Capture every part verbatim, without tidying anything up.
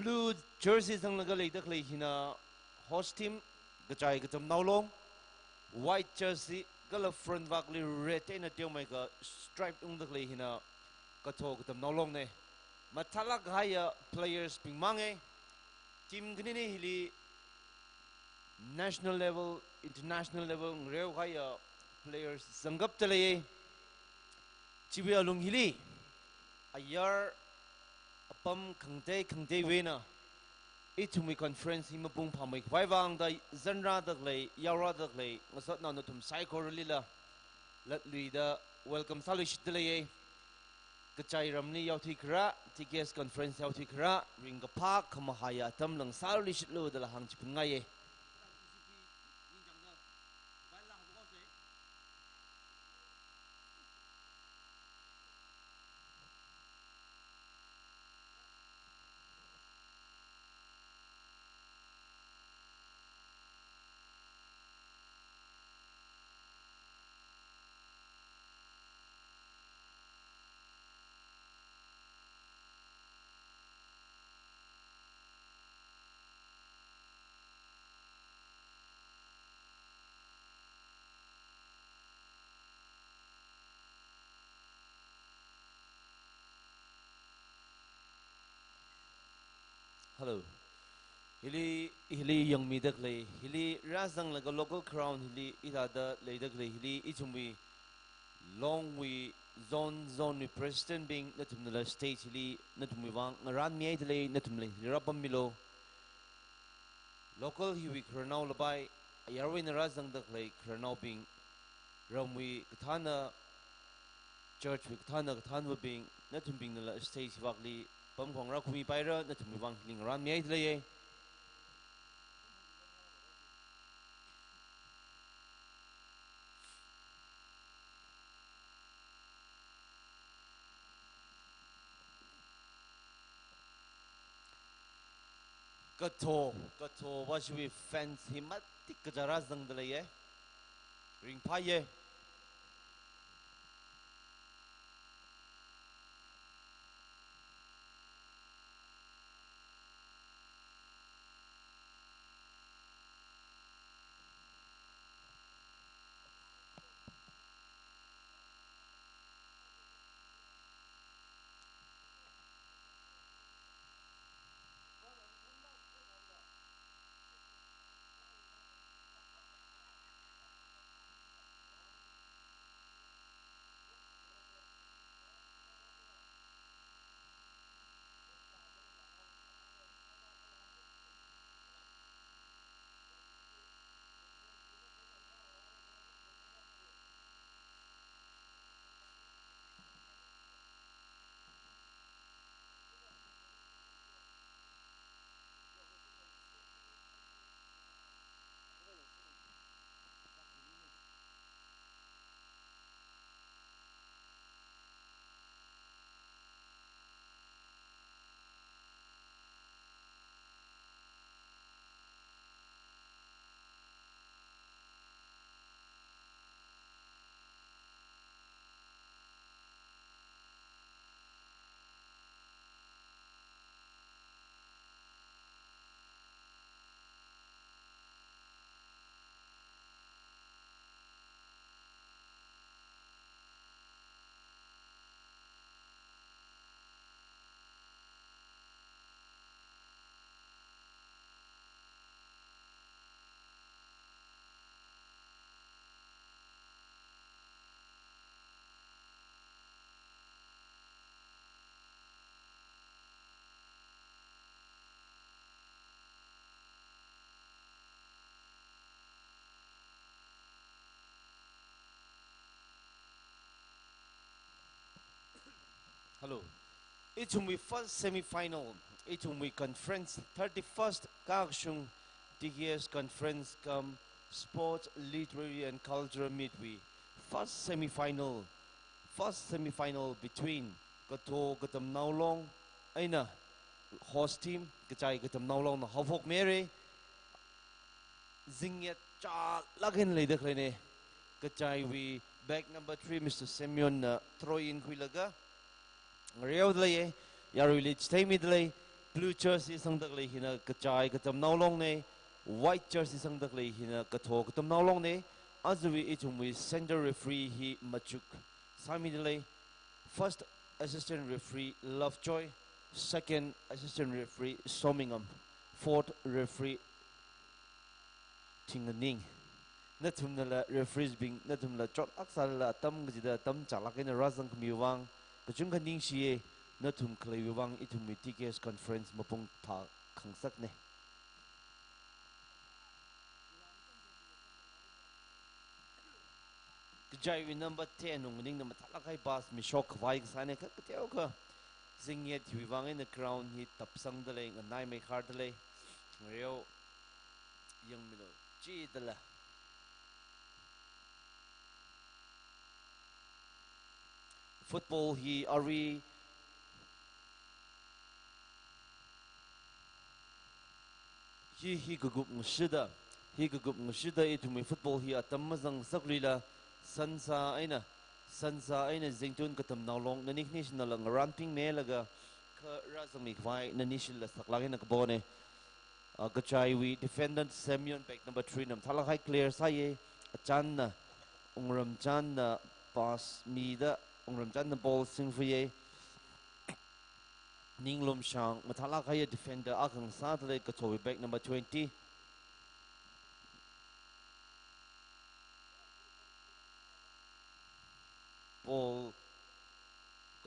Blue jersey zanglaga leida khalei hina host team, Kachai Katamnao Long. White jersey kala front vak li red eina teomeikha stripe ungda khalei hina Katho Katamnao Long ne. Mathālāk kahaiya players bing mang e. Team khanini hili national level, international level ngareo kahaiya players zangkapta lei. Chiwui alung hili ayar apam khangatei khangateiwui eina ithumwui conference hi mapung phāmei khavai vang da zanrāda khalei, yaorāda khalei, ngasotnao nathum saikoralila latluida welcome sāluishitda lei. Kachai ramli yaothui kharā, T K S conference yaothui kharā, ringkaphā khamahaiya atam lāngsāluishitlu dala hāngchiphunngai e. Hello. Hili, hili yangmida khalei, hili rāzanglaga local ground hili hithāda leida khalei, hili ithumwui Longwui zone, zone wui president bing, nathumnala stage hili nathumwui vang ngarānmihaida lei, nathumla hili rāpammilu. Local hiwui khararnao lapai, ayarwui eina rāzangda khalei khararnaobing, ramwui kathāna, church wui kathāna kathānavabing, nathumbingnala stage vakli pamkhong rākhuimipaira, nathumwui vang hili ngarānmihaida lei e. Katho, Katho vāshiwui fans hi matik kachara zangda lei e. Ringphāya. Hello. Ithumwui first semi-final, ithumwui conference, thirty-first Kakshung T K S conference cum sports, literary and cultural meet wui first semi-final, first semi-final between Katho Katamnao Long eina host team Kachai Katamnao Long na haophokmira. Zingyat chālāk eina leida khaleina. Kachaiwui back number three, Mister Simeon na throw in khuilaga ngareoda leiya, yaruili chitheimida lei. Blue jersey sangda khalei hina kachai katamnao longna, white jersey sangda khalei hina katho katamnao longna. Ajawui ithumwui center referee hi machuk sāmida lei. First assistant referee Lovejoy, second assistant referee Somingam, fourth referee Thinganing. Nathumnala referees bing, nathumla chot aksālala atam kachida atam chālāk eina rāzangkhami vang kachungkha ningshiya. Nathum khaleiwui vang ithumwui T K S conference mapung phākhangasakna. Kachaiwui number ten Wungningna mathālāk kahai pass mishok khavai kasāna, kha kateokha zingyet hiwui vang eina ground hi tapsangda lei, nganai meikhar da lei. Ngareo yangmilu chidala. Football hi arui hi, hi kagup ngashida, hi kagup ngashida ithumwui football hi atam mazang sakluila, sansā eina, sansā eina zingtun katamnao long, nani khani shinala ngarānpingmeilaga, kha rāzangmi khavai, nani shila saklāk eina kapona. Ah, kachaiwui defender Semyon, bag number three na mathālāk kahai clear sāya, achānna, Wungramchanna pass mida, Wungramchanna ball singfuya. Ninglumshang mathālāk kahai defender akha ngasāda lei, kathowui bag number twenty. Ball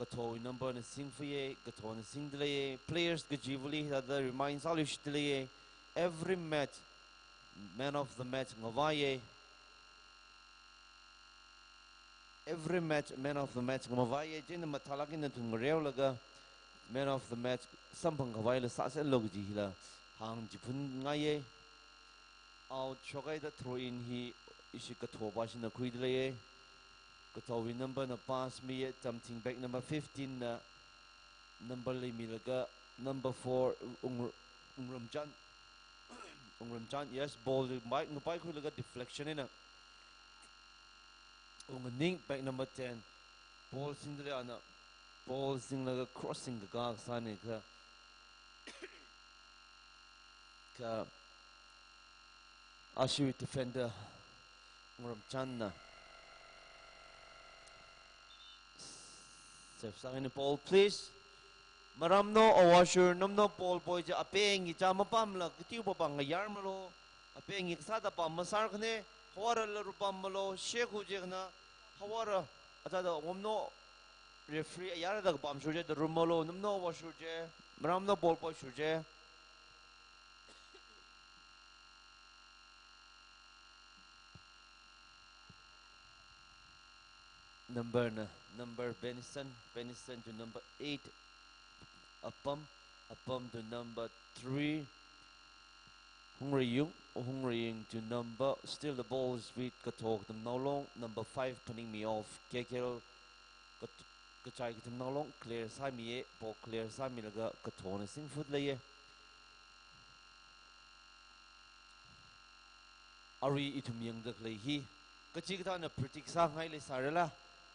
kathowui number na singfuya, kathona singda leiya. Players kachivali hithāda remind sāluishitda leiya. Every match, man of the match ngavaiya. Every match, man of the match ngamavaiya. Chieina mathālāk eina nathum ngareolaga, man of the match samphang khavaila sāsālu kaji hila hāngchiphunngaiya. Out shokhaida throw in hi ishi katho pāshina khuida leiya. Kathowui number na pass miya, Tamthing, bag number fifteen na number leimilaga, number four, Ung-, Wungramchan. Wungramchan, yes, ball li mai, ngapaikhuilaga deflection eina Wungning, bag number ten. Ball singda lei, ana ball singlaga crossing kakā kasāna kha. Kha ashiwui defender Wungramchanna save sākahai ball, please. Maramnao Awashur, namnao ball poi chi, apeng hi chā mapamla, katiu papa ngayarmalo. Apeng hi kasāda pam masāra khane, hawara laru pam malo, shekhu je khana, hawara, achāda womnao referee ayarda kapam shur je, da rumalo, namnao Awashur je, maramnao ball poi shur je. Number na, number Benison, Benison to number eight, Apam, Apam to number three, Hungrayung, Hungrayung to number, still the ball is with Kathok Tamnaolong, number five, Phaningmi of K K L, Kat-, Kachai Katamnaolong, clear sāmiya, ball clear sāmilaga Kathokna singfut leiya. Arui ithum yangda khalei hi, kachikathāna predict sāngai leisārala,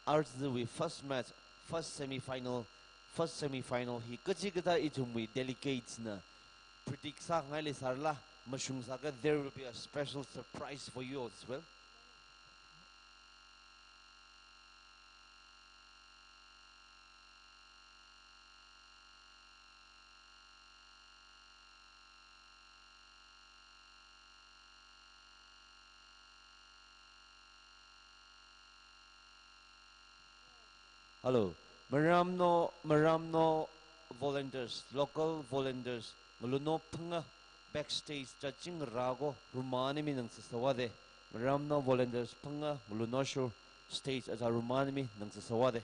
arthawui first match, first semi-final, first semi-final hi kachikathā ithumwui delegatesna predict sāngai leisārala, mashung sākha there will be a special surprise for you as well. Hello. Maramnao, Maramnao volunteers, local volunteers, ngalunao phangā backstage chachingra ko, rumānmi nangsa sāvāde. Maramnao volunteers phangā, ngalunao shur, stage achā rumānmi nangsa sāvāde.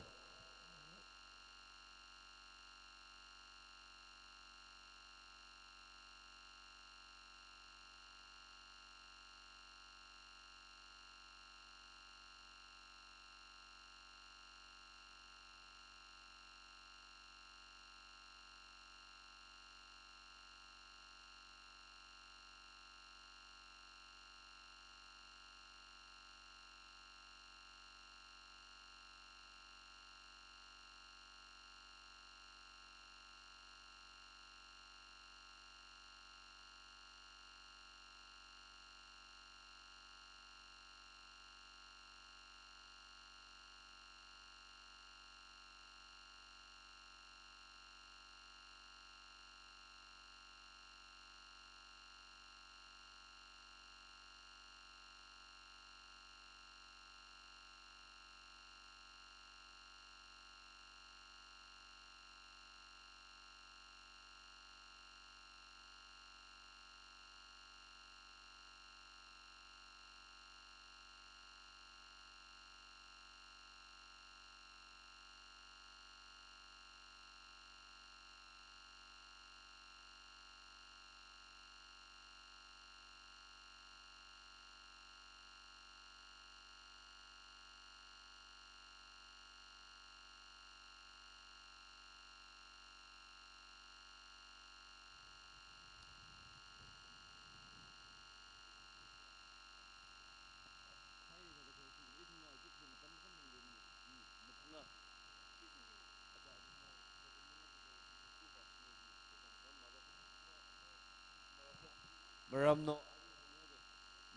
Maramno,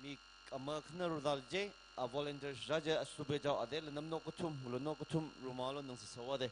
mi kama khana rudal je, a volunteer shaje, a supe jao ade, le namno kathum, luno kathum, rumalo nang sasawade.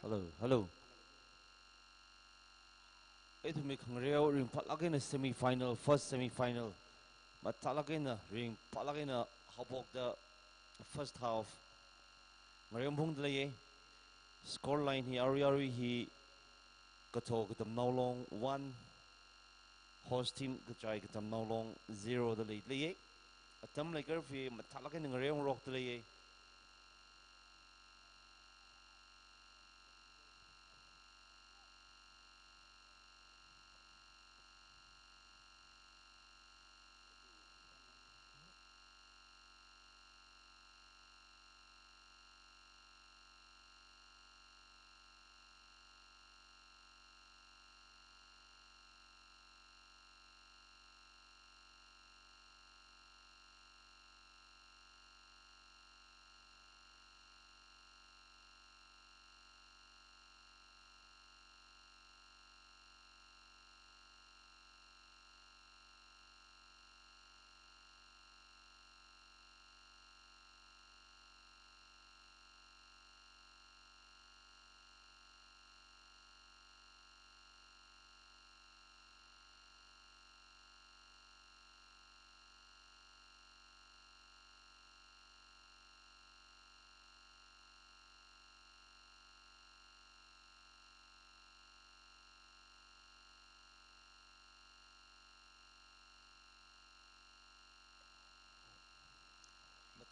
Hello, hello. Ithumwui khangareo ringphālāk eina semi-final, first semi-final. Mathālāk eina, ringphālāk eina haophokta first half. Ngareo phungda leiya. Score line hi arui arui hi Kathok Katamnao Long one, host team Kachai Katamnao Long zero da leida leiya. Atam leikharva mathālāk eina ngareongarokda leiya.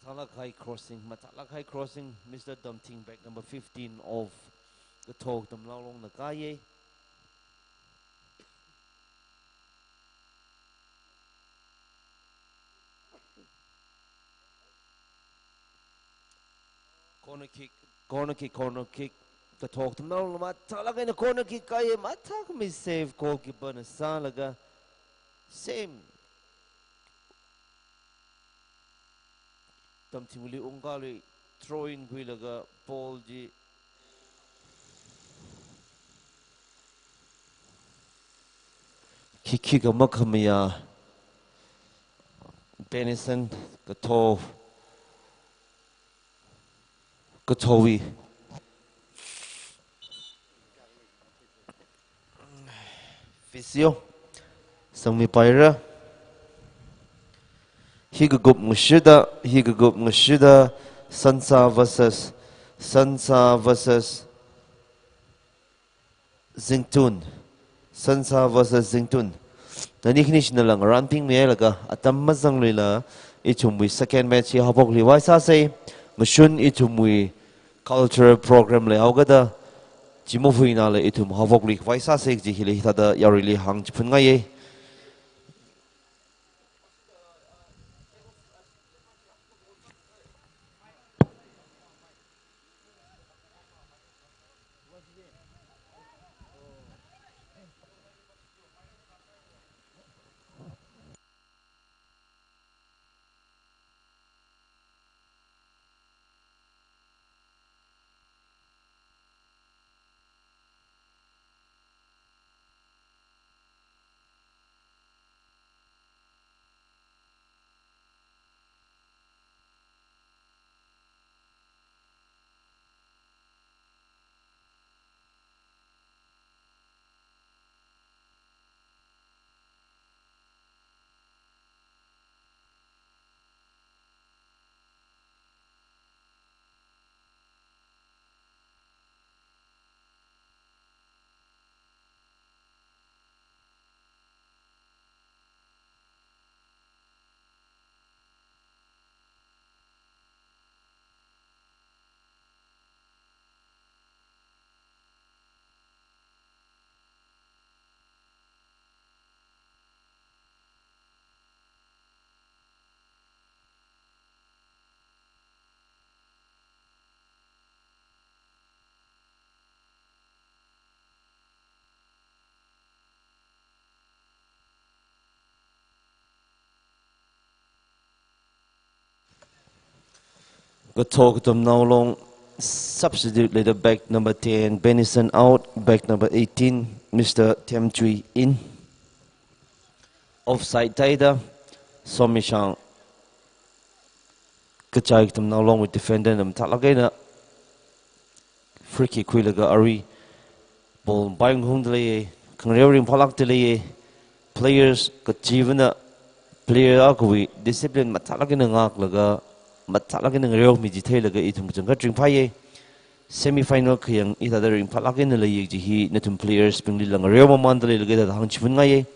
Mathālāk eina crossing, mathālāk eina crossing, Mister Damthing, bag number fifteen of Kathok Katamnao Long na kāya. Corner kick, corner kick, corner kick. Kathok Katamnao Long mathālāk eina corner kick kāya, mathākhami save, goalkeeper na sālaga. Same. Damthingwuili ungkālui, throw in khuilaga ball chi khikhi kama khamaya. Benison, Katho, Kathowui physio sangmipaira. Hi kakup ngashida, hi kakup ngashida, Sansa versus, Sansa versus Zingtun. Sansa versus Zingtun. Nani khani shinala ngarānpingmi hailaga, atam mazangluila, ithumwui second match hi haophokluivai sāsa. Ngashun ithumwui cultural program leihaokada, chi mahuinala ithum haophokluivai sāsa kaji hili hithāda yaruili hāngchiphunngaiya. Kathok Katamnao Long substitute leida, bag number ten, Benison out, bag number eighteen, Mister Themchui in. Offside tāhaida, Somishang. Kachai Katamnao Longwui defender na mathālāk eina Free kick khuilaga arui ball pai hungda leiya, khangareo ringphālākda leiya. Players kachivana player akhawui discipline mathālāk eina ngāklaga, mathālāk eina ngareomi chi theilaga ithum kachangkhat ringphāya. Semi final khayang hithāda ringphālāk eina leiya kaji hi nathum players bingli la ngareo mamanda leilaga hithāda hāngchiphunngai.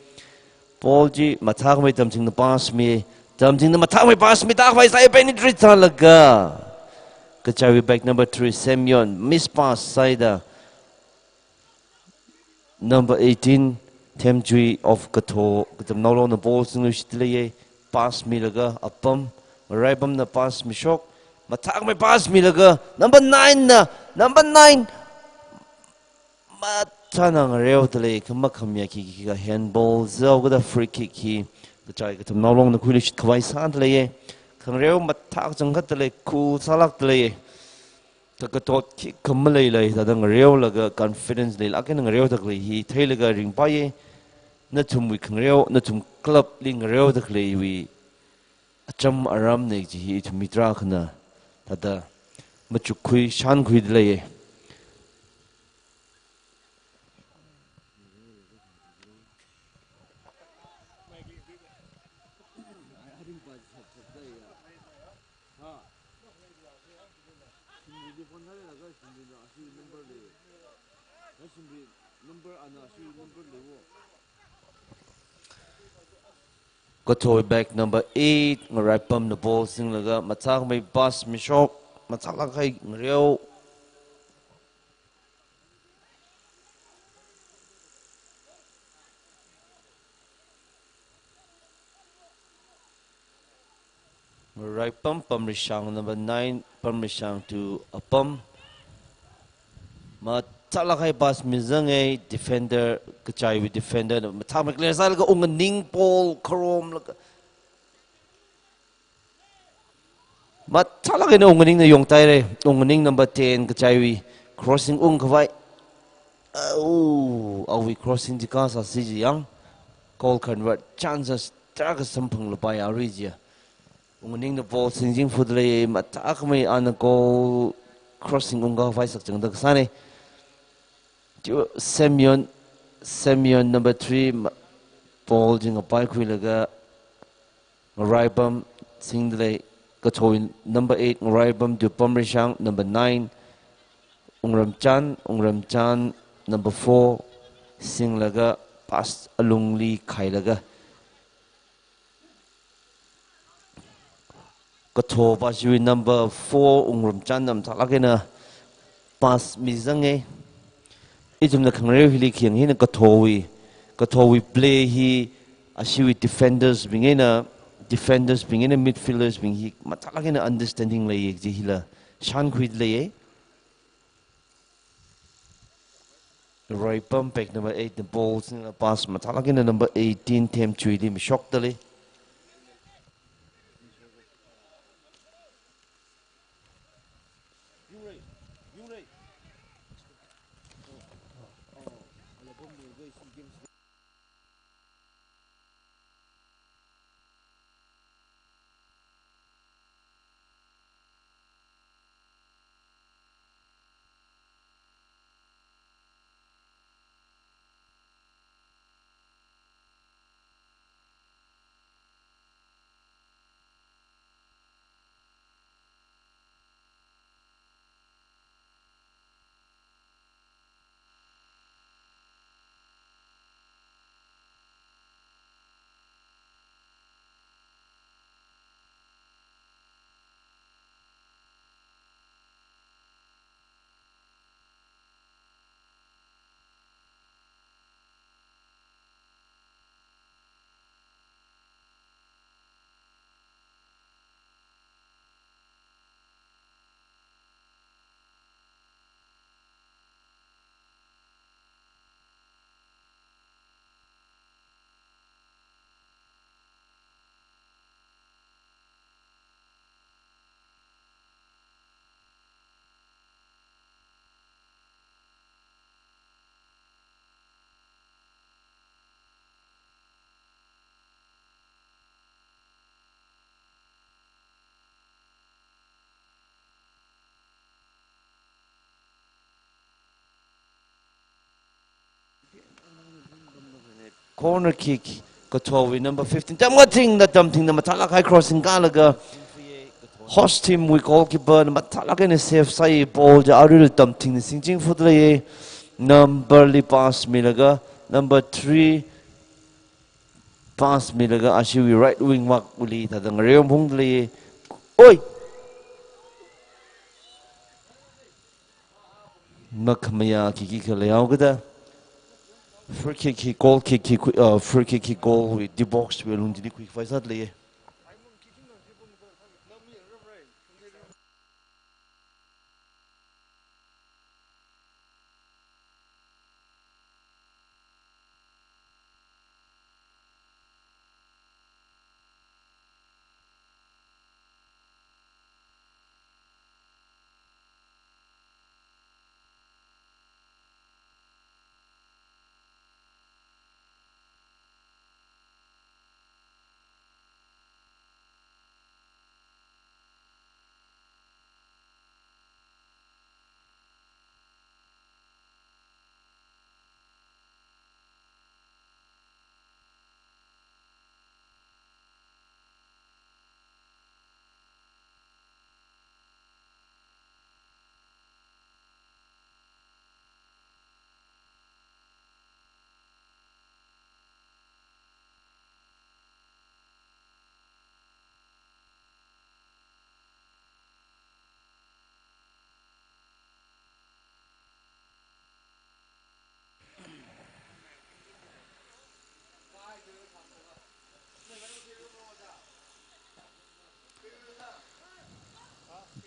Ball chi mathākhamei Tamchingna pass mi, Tamchingna mathākhamei pass mi, tākhavai sāya, penetrate sālaga kachaiwui back number three Semyon miss pass sāhaida, number eighteen Themchui of Katho, Katamnaolongna ball singluishitda leiya. Pass milaga Apam, Ngaraipamna pass mishok, mathākhamei pass milaga number nine na, number nine mathāna ngareoda lei, kha makhamayā khikha handball zao kada free kick hi kachai Katamnaolongna khuiluishitkhavai sāda leiya. Khangareo mathā kachangkhatda lei, cool sālākda leiya. Kakathot khikha maleilei, hithāda ngareolaga confidence leilāk eina ngareoda khalei hi theilaga ringphāya. Nathumwui khangareo, nathum club li ngareoda khaleiwui acham aramna kaji hi ithum mi tarākhana hithāda machukkhui shānkhuida leiya. Katho back number eight, Ngaraipamna ball singlaga mathākhamei pass mishok, mathālāk kahai ngareo. Ngaraipam, Pamrishang number nine, Pamrishang to Apam. Mathālāk kahai pass mizanga, defender, kachaiwui defender na mathākhamei clear sālaga Unganing ball kharomlaga mathālāk eina Unganingna yongtaira. Unganing number ten kachaiwui crossing ungkhavai. Au, awui crossing chi kasā si chi yang. Goal convert chances tarākha samphanglapai arui chiya. Unganingna ball singchingfuda lei, mathākhamei ana goal crossing ungkhavai sakchangda kasāna. Chiwui Semyon, Semyon number three ma-, ball chi ngapaikhuilaga Ngaraipam singda lei, Kathowui number eight Ngaraipam to Pamrishang, number nine Ungramchan, Ungramchan number four singlaga pass alungli khailaga Katho pa chiwui number four Ungramchanna mathālāk eina pass mizanga. Ithumna khangareo hili khayang hina Kathowui, Kathowui play hi ashiwui defenders bing eina, defenders bing eina midfielders bing hi mathālāk eina understanding leiya kaji hila shānkhuida leiya. Ngaraipam back number eight na ball singlaga pass mathālāk eina number eighteen Themchuili mishokda lei. Corner kick, Kathowui number fifteen. Tamkathingna Tamthingna mathālāk eina crossing kālaga, host team wui goalkeeper na mathālāk eina save sāi, ball chi arui Tamthingna singching phutda lei. Number li pass milaga, number three pass milaga, ashiwui right wing mark wui thāda ngareo phungda lei. Oi! Makhamayā khikhi khalei haokada. Free kick hi, goal kick hi, khui-, uh, free kick hi goal wui D box wui lungli khuikhavai sāda lei.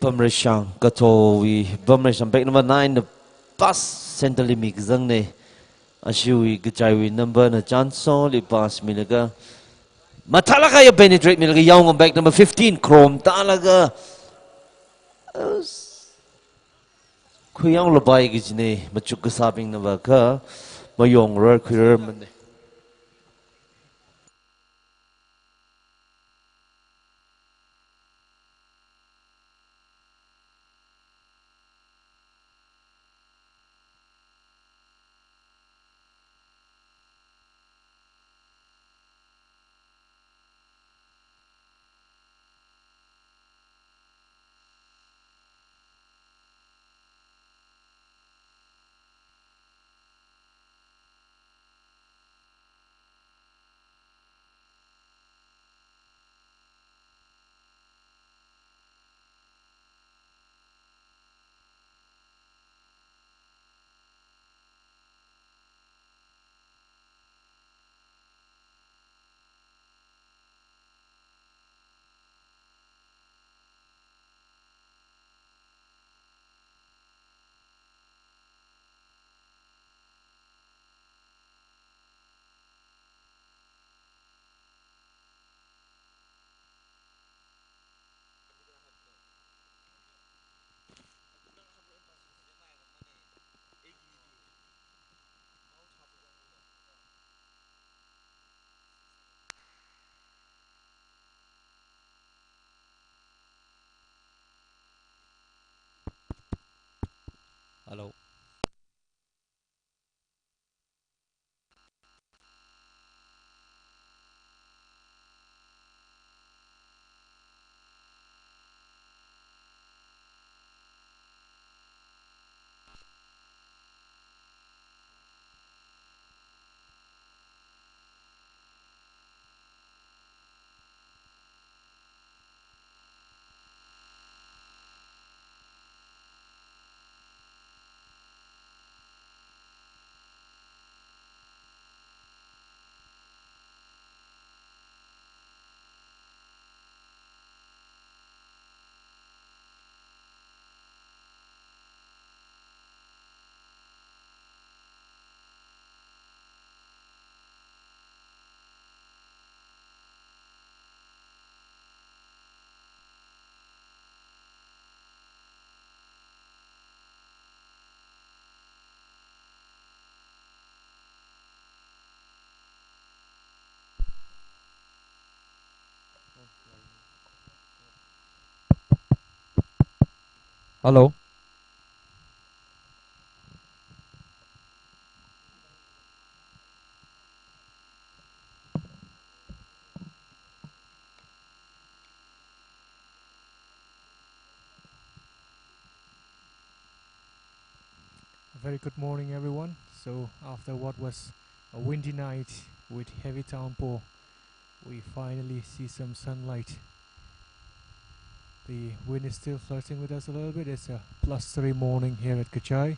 Bamreishang, Kathowui Bamreishang, back number nine na pass center li mikazangna. Ashiwui kachaiwui number na Chansoli pass milaga, mathālāk eina penetrate milaga, Yaongam, back number fifteen, Krom tālaga, khuiyanglāpai kajina, machuk kasābingna vākha mayongra, khuirarmana. Hello. Hello. Very good morning, everyone. So, after what was a windy night with heavy downpour, we finally see some sunlight. The wind is still flirting with us a little bit. It's a blustery morning here at Kachai,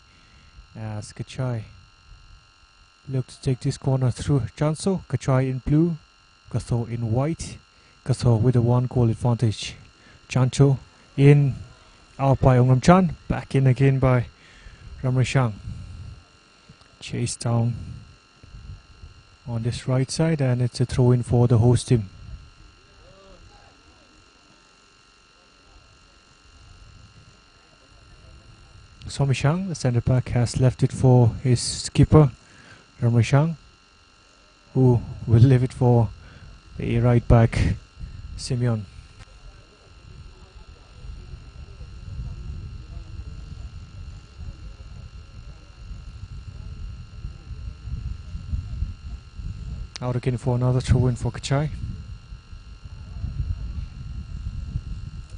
as Kachai look to take this corner through Chanso. Kachai in blue, Kaso in white. Kaso with a one goal advantage. Chanso in, out by Wungremchan, back in again by Ramreishang. Chased down on this right side, and it's a throw in for the host team. Somishang, the centre back, has left it for his keeper, Ramreishang, who will leave it for the right back, Simeon. Out again for another throw in for Kachai.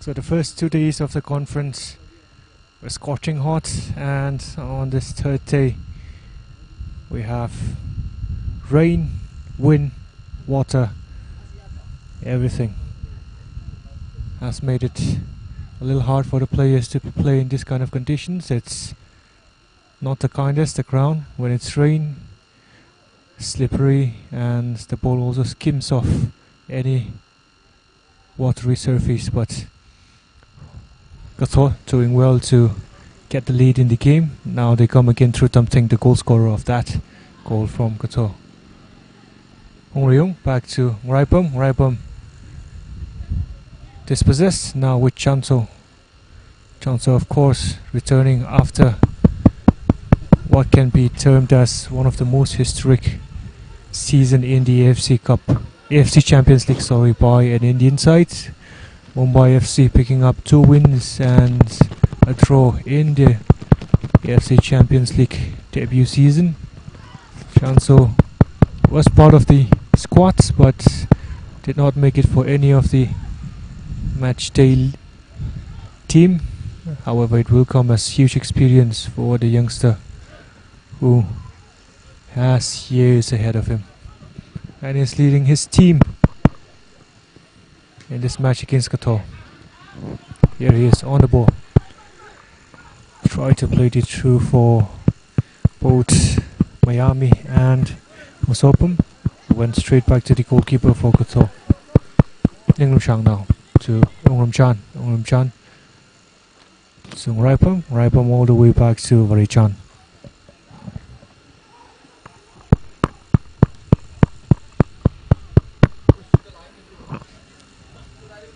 So the first two days of the conference were scorching hot, and on this third day, we have rain, wind, water, everything has made it a little hard for the players to play in this kind of conditions. It's not the kindest, the ground, when it's rain, slippery, and the ball also skims off any watery surface, but Kato doing well to get the lead in the game. Now they come again through Tamtheng, the goal scorer of that goal from Kato. Wungreyung back to Ngaraipam. Ngaraipam dispossessed, now with Chanso. Chanso, of course, returning after what can be termed as one of the most historic season in the A F C Cup, A F C Champions League, sorry, by an Indian side. Mumbai F C picking up two wins and a draw in the A F C Champions League debut season. Chanso was part of the squads but did not make it for any of the match day team. However, it will come as huge experience for the youngster who has years ahead of him and is leading his team in this match against Kato. Here he is on the ball. Try to play it through for both Miami and Masopam. Went straight back to the goalkeeper for Kato. Ningrum Shang now to Wungrem Chan. Wungrem Chan to Ngaraipam. Ngaraipam all the way back to Varechan.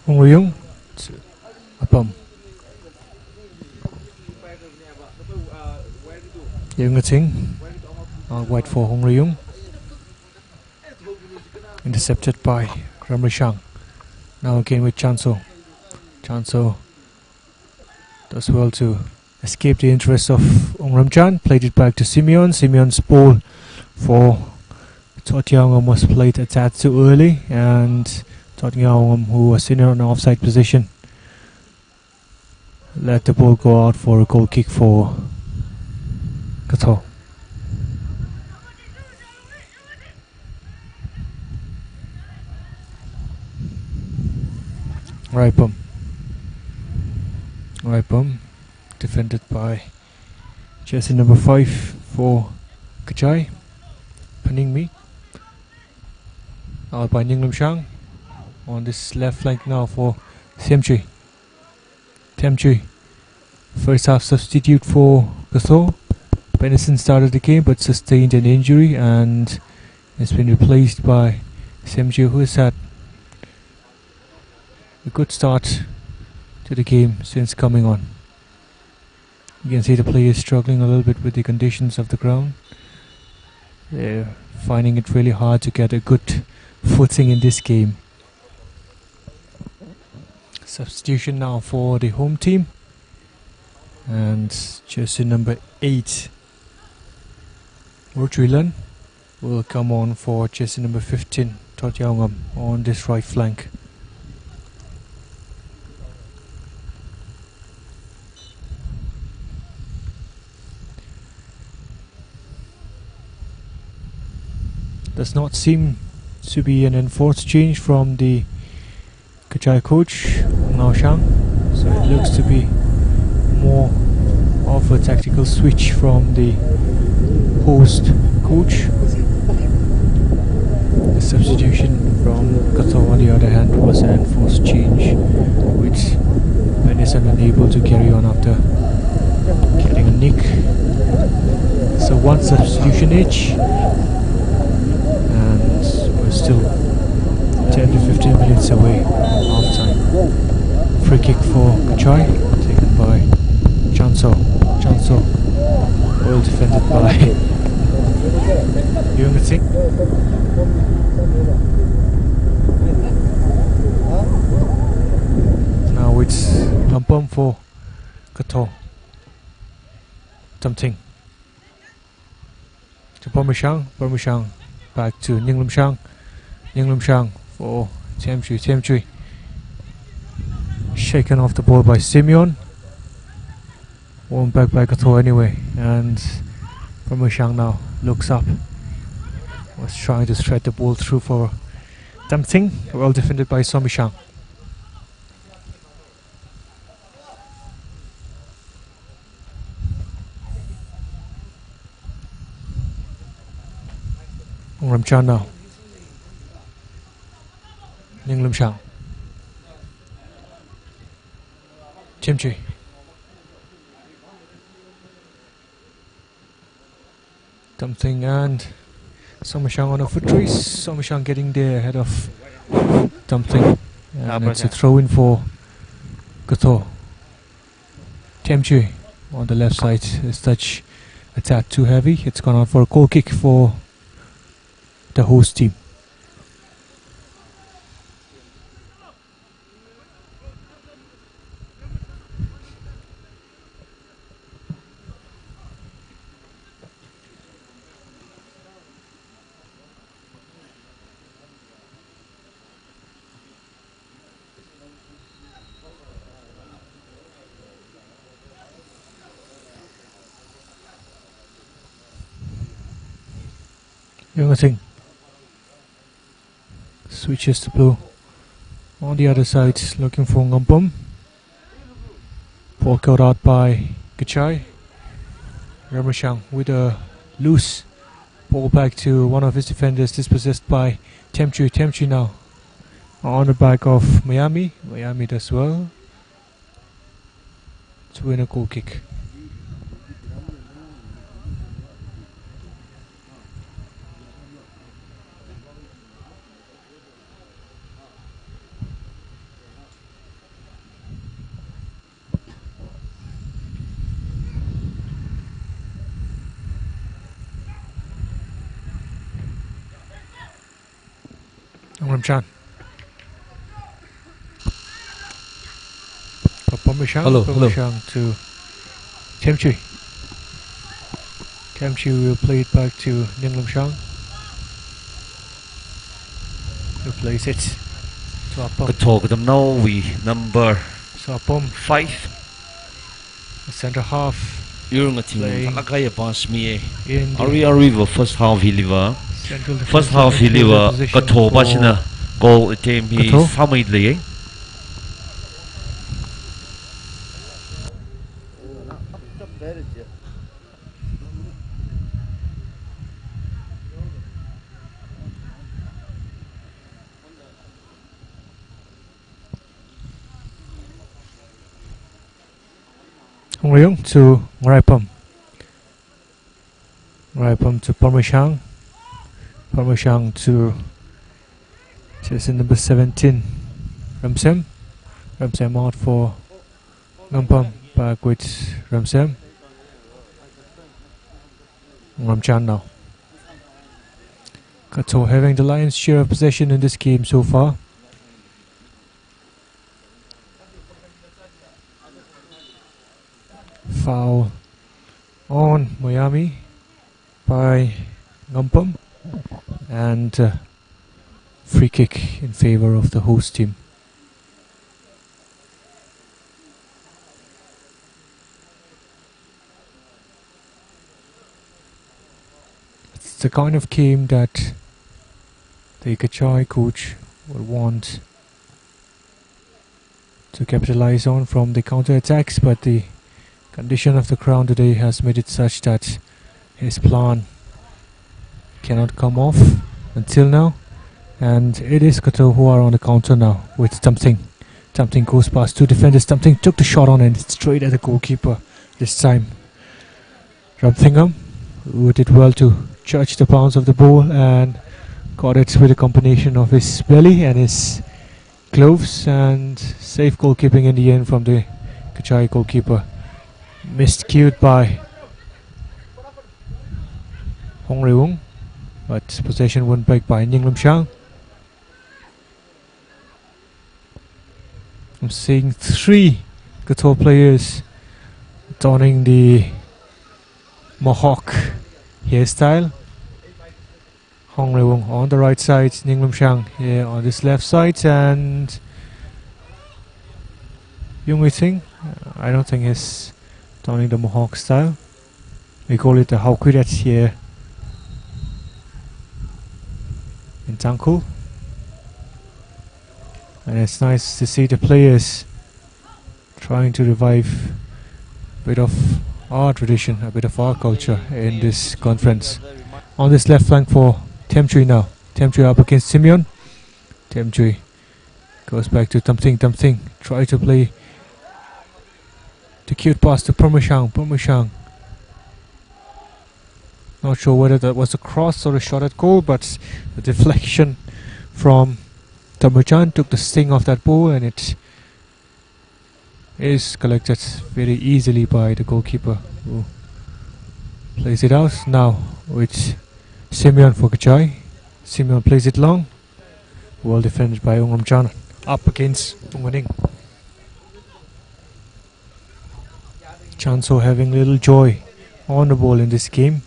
Wungreyung to Apam. Yeungating. Out wide for Wungreyung. Intercepted by Ramreishang. Now again with Chanso. Chanso does well to escape the interest of Wungrem Chan. Played it back to Simeon. Simeon's ball for Thotyaungam was played a tad too early, and Thotyaungam, who was in an offside position, let the ball go out for a goal kick for Kato. Ngaraipam. Ngaraipam, defended by jersey number five for Kachai, Paningmi. Out by Ningrum Shang. On this left flank now for Semchui. Temchui, first half substitute for Kato. Benison started the game but sustained an injury and has been replaced by Semchui, who has had a good start to the game since coming on. You can see the players struggling a little bit with the conditions of the ground. They're finding it really hard to get a good footing in this game. Substitution now for the home team. And jersey number eight, Ruchuilan, will come on for jersey number fifteen, Thotyaungam, on this right flank. Does not seem to be an enforced change from the Kachai coach, Ngao Shang. So it looks to be more of a tactical switch from the host coach. The substitution from Kato, on the other hand, was an enforced change, with Benison unable to carry on after getting a nick. So one substitution each, and we're still ten to fifteen minutes away from halftime. Free kick for Kachai, taken by Chanso. Chanso, well defended by Yungatsing. Now it's Ngampam for Kato. Tamting to Parmashang, Parmashang back to Ninglumshang, Ninglumshang for Themchui, Themchui. Shaken off the ball by Simeon. Won back by Kato anyway, and Parmashang now looks up. Was trying to thread the ball through for Tamting, well defended by Somishang. Ramchan now. Ninglumshang. Themchui. Tamting and Somashang on a foot race. Somashang getting there ahead of Tamting. And it's a throw in for Kato. Themchui on the left side is touch a tad too heavy. It's gone out for a goal kick for the host team. Yungatsing switches to blue. On the other side, looking for Ngampam. Ball caught out by Kachai. Ramashang with a loose ball back to one of his defenders, dispossessed by Themchui. Themchui now on the back of Miami. Miami does well to win a goal kick. Ramchan. Pamashang, hello, hello. Pamashang to Themchui. Themchui will play it back to Ninglumshang, who plays it to Apam. Kato Katamnaowui number, so Apam, five. Centre half. Yur Ngathing, play, thalakai pass mi e. Ari ari va first half hiliva. First half hiliva Kato pachina goal attempt hi, Kato, sāmei lei. Ngarayung to Ngaraypam. Ngaraypam to Pamashang. Pamashang to jersey number seventeen, Ramsem. Ramsem out for Ngampam, back with Ramsem. Ramchan now. Kato having the lion's share of possession in this game so far. Foul on Miami by Ngampam, and, uh, free kick in favor of the host team. It's the kind of game that the Kachai coach would want to capitalize on from the counter attacks, but the condition of the ground today has made it such that his plan cannot come off until now. And it is Kato who are on the counter now with Tamthing. Tamthing goes past two defenders. Tamthing took the shot on and straight at the goalkeeper this time. Ramthingam, who did well to judge the bounce of the ball and caught it with a combination of his belly and his gloves, and safe goalkeeping in the end from the Kachai goalkeeper. Miscued by Hongreiwung, but possession won back by Ninglumshang. I'm seeing three Kato players donning the mohawk hairstyle. Hongreiwung on the right side, Ninglumshang here on this left side, and Yungui Singh, I don't think he's donning the mohawk style. We call it the Haukuirat here in Tangkhul. And it's nice to see the players trying to revive a bit of our tradition, a bit of our culture in this conference. On this left flank for Themchui now. Themchui up against Simeon. Themchui goes back to Tamthing. Tamthing try to play the cute pass to Purmashang. Purmashang. Not sure whether that was a cross or a shot at goal, but the deflection from Tamachan took the sting off that ball, and it is collected very easily by the goalkeeper, who plays it out now with Simeon for Kachai. Simeon plays it long. Well defended by Wungrumchan. Up against Wungmaning. Chanso having little joy on the ball in this game.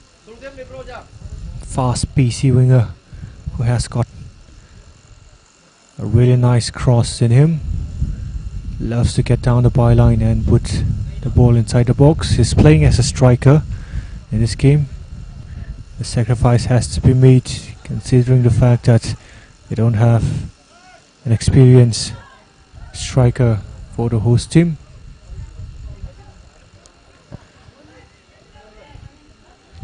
Fast P C winger who has got a really nice cross in him. Loves to get down the byline and put the ball inside the box. He's playing as a striker in this game. The sacrifice has to be made, considering the fact that they don't have an experienced striker for the host team.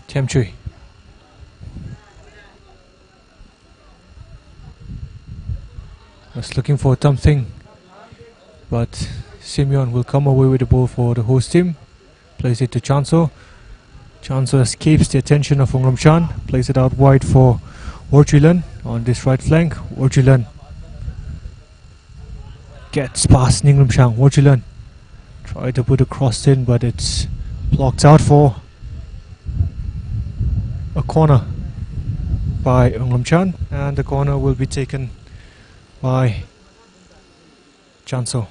Themchui was looking for Tamthing, but Simeon will come away with the ball for the host team. Plays it to Chanso. Chanso escapes the attention of Wungrumchan. Plays it out wide for Worjuilan on this right flank. Worjuilan gets past Ninglumshang. Worjuilan try to put a cross in, but it's blocked out for a corner by Wungrumchan, and the corner will be taken by Chanso.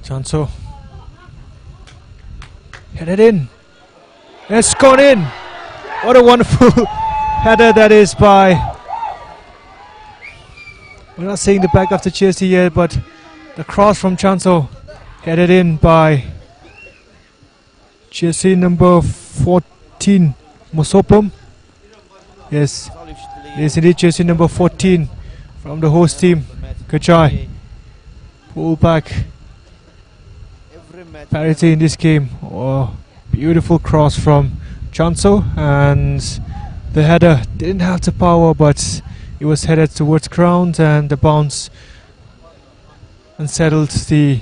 Chanso. Headed in. It's gone in. What a wonderful header that is by. We're not seeing the back of the jersey yet, but the cross from Chanso headed in by jersey number fourteen, Mosopum. Yes, yes, indeed, jersey number fourteen from the host team, Kachai. Pull back. Parity in this game. Oh, beautiful cross from Chanso, and the header didn't have the power, but it was headed towards ground, and the bounce unsettled the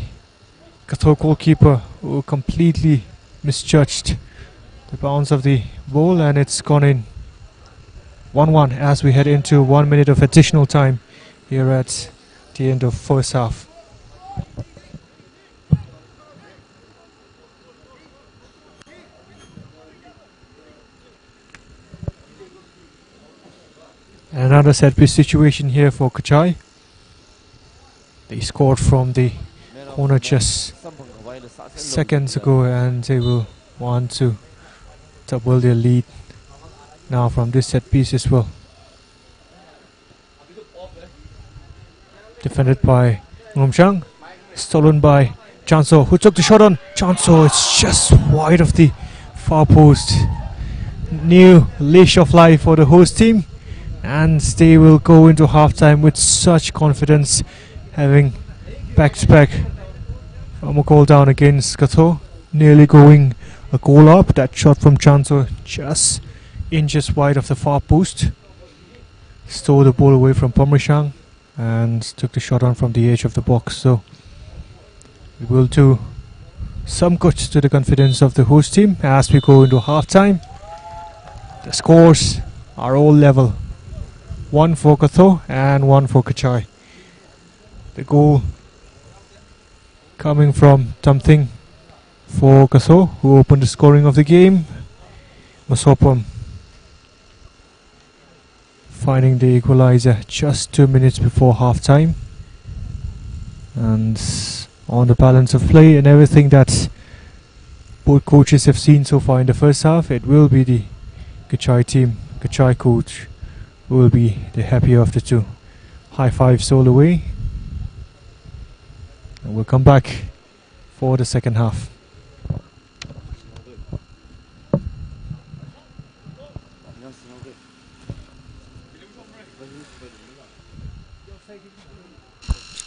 Kathar goalkeeper, who completely misjudged the bounce of the ball, and it's gone in. One one as we head into one minute of additional time here at the end of first half. And another set piece situation here for Kachai. They scored from the corner just seconds ago, and they will want to double their lead now from this set piece as well. Defended by Ngarumshang. Stolen by Chanso, who took the shot on Chanso. It's just wide of the far post. New leash of life for the host team, and they will go into halftime with such confidence, having back-to-back from a goal down against Katho, nearly going a goal up. That shot from Chanso just inches wide of the far post. Stole the ball away from Pamushang and took the shot on from the edge of the box. So it will do some good to the confidence of the host team as we go into halftime. The scores are all level. One for Katho and one for Kachai. The goal coming from Tamthing for Katho, who opened the scoring of the game. Masopam finding the equalizer just two minutes before halftime. And on the balance of play and everything that both coaches have seen so far in the first half, it will be the Kachai team, Kachai coach, who will be the happier of the two. High fives all the way. And we'll come back for the second half.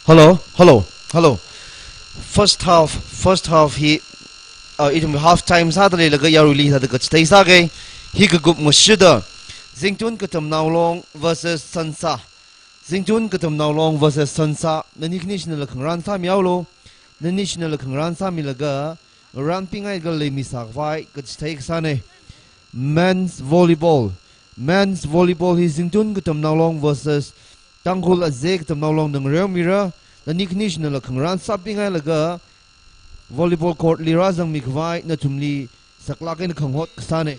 Hello, hello, hello. First half, first half hi, uh, ithum half time sāda leilaga yaruili sāda kachithei sāga. Hi kakup ngashida, Zingtun Katamnao Long versus Sansa. Zingtun Katamnao Long versus Sansa. Nani khani shinala khangarān sāmihaolu. Nani shinala khangarān sāmilaga ngarānpingai kala leimi sākhavai kachithei kasāna. Men's volleyball. Men's volleyball hi Zingtun Katamnao Long versus Tangkhul Aze Katamnao Long na ngareomira. Nani khani shinala khangarān sāpingailaga volleyball court li rāzangmi khavai nathumli saklāk eina khangahot kasāna.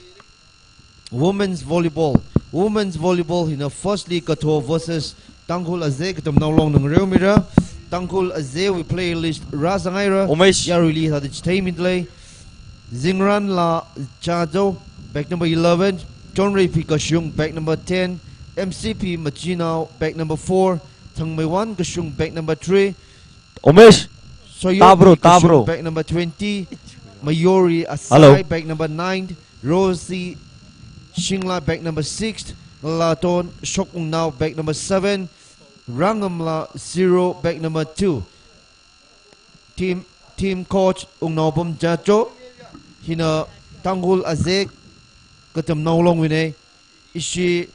Women's volleyball. Women's volleyball hina firstly Katho versus Tangkhul Aze Katamnao Long na ngareomira. Tangkhul Azewui player list rāzanghaira. Umesh. Yaruili sāda chitheimida lei. Zingranla Chajo, bag number eleven. Chonreiphi Kashung, bag number ten. M C P Machinao, bag number four. Thangmeiwan Kashung, bag number three. Umesh, Soyot tabro, Kashung, tabro. Bag number twenty. Mayori Asai, hello. Bag number nine. Rosie Shingla, bag number six. Ngalaton Shoknao, bag number seven. Rangamla Zero, bag number two. Team, team coach Wungnaopam Jacho. Hina Tangkhul Aze Katamnao Longwuina. Ishi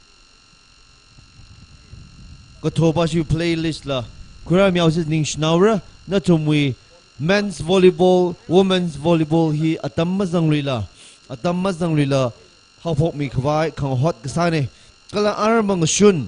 Katho Bashi playlist la khuirāmihaosi ningshinaora. Nathumwui men's volleyball, women's volleyball hi atam mazangluila, atam mazangluila haophokmi khavai khangahot kasāna. Kala aramma ngashun,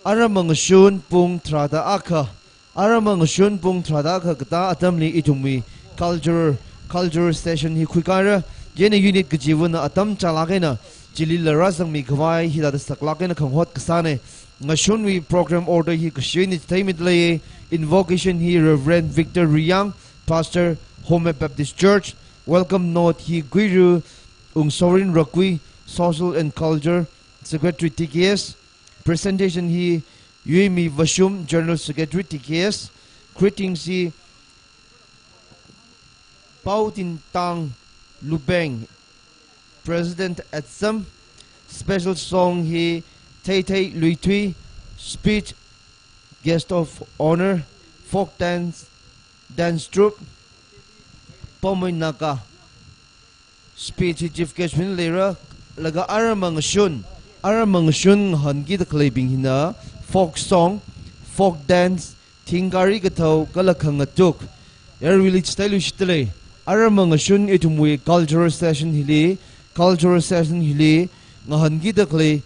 aramma ngashun pung tharāda akha, aramma ngashun pung tharāda akha katā atamli ithumwui cultural, cultural session hi khuikāra. Chieina unit kachivana atam chālāk eina chilila rāzangmi khavai hithāda saklāk eina khangahot kasāna. Ngashunwui program order hi kashi eina chitheimida lei. Invocation hi Reverend Victor Riyang, Pastor, Home Baptist Church. Welcome note hi Guiru Ungsorin Rakui, Social and Culture, Secretary T K S. Presentation hi Yuimi Vashum, General Secretary T K S. Greetings hi Pautintang Lubeng, President ATSUM. Special song hi Theithei Luithui, speech, guest of honor, folk dance, dance troupe, Paumei Naga. Speech hi chief guest wui leira, laga aramma ngashun, aramma ngashun ngahānkida khaleibing hina folk song, folk dance, thingkari kathao kala khangatuk. Yaruili chitheiluishida lei. Aramma ngashun ithumwui cultural session hili, cultural session hili ngahānkida khalei,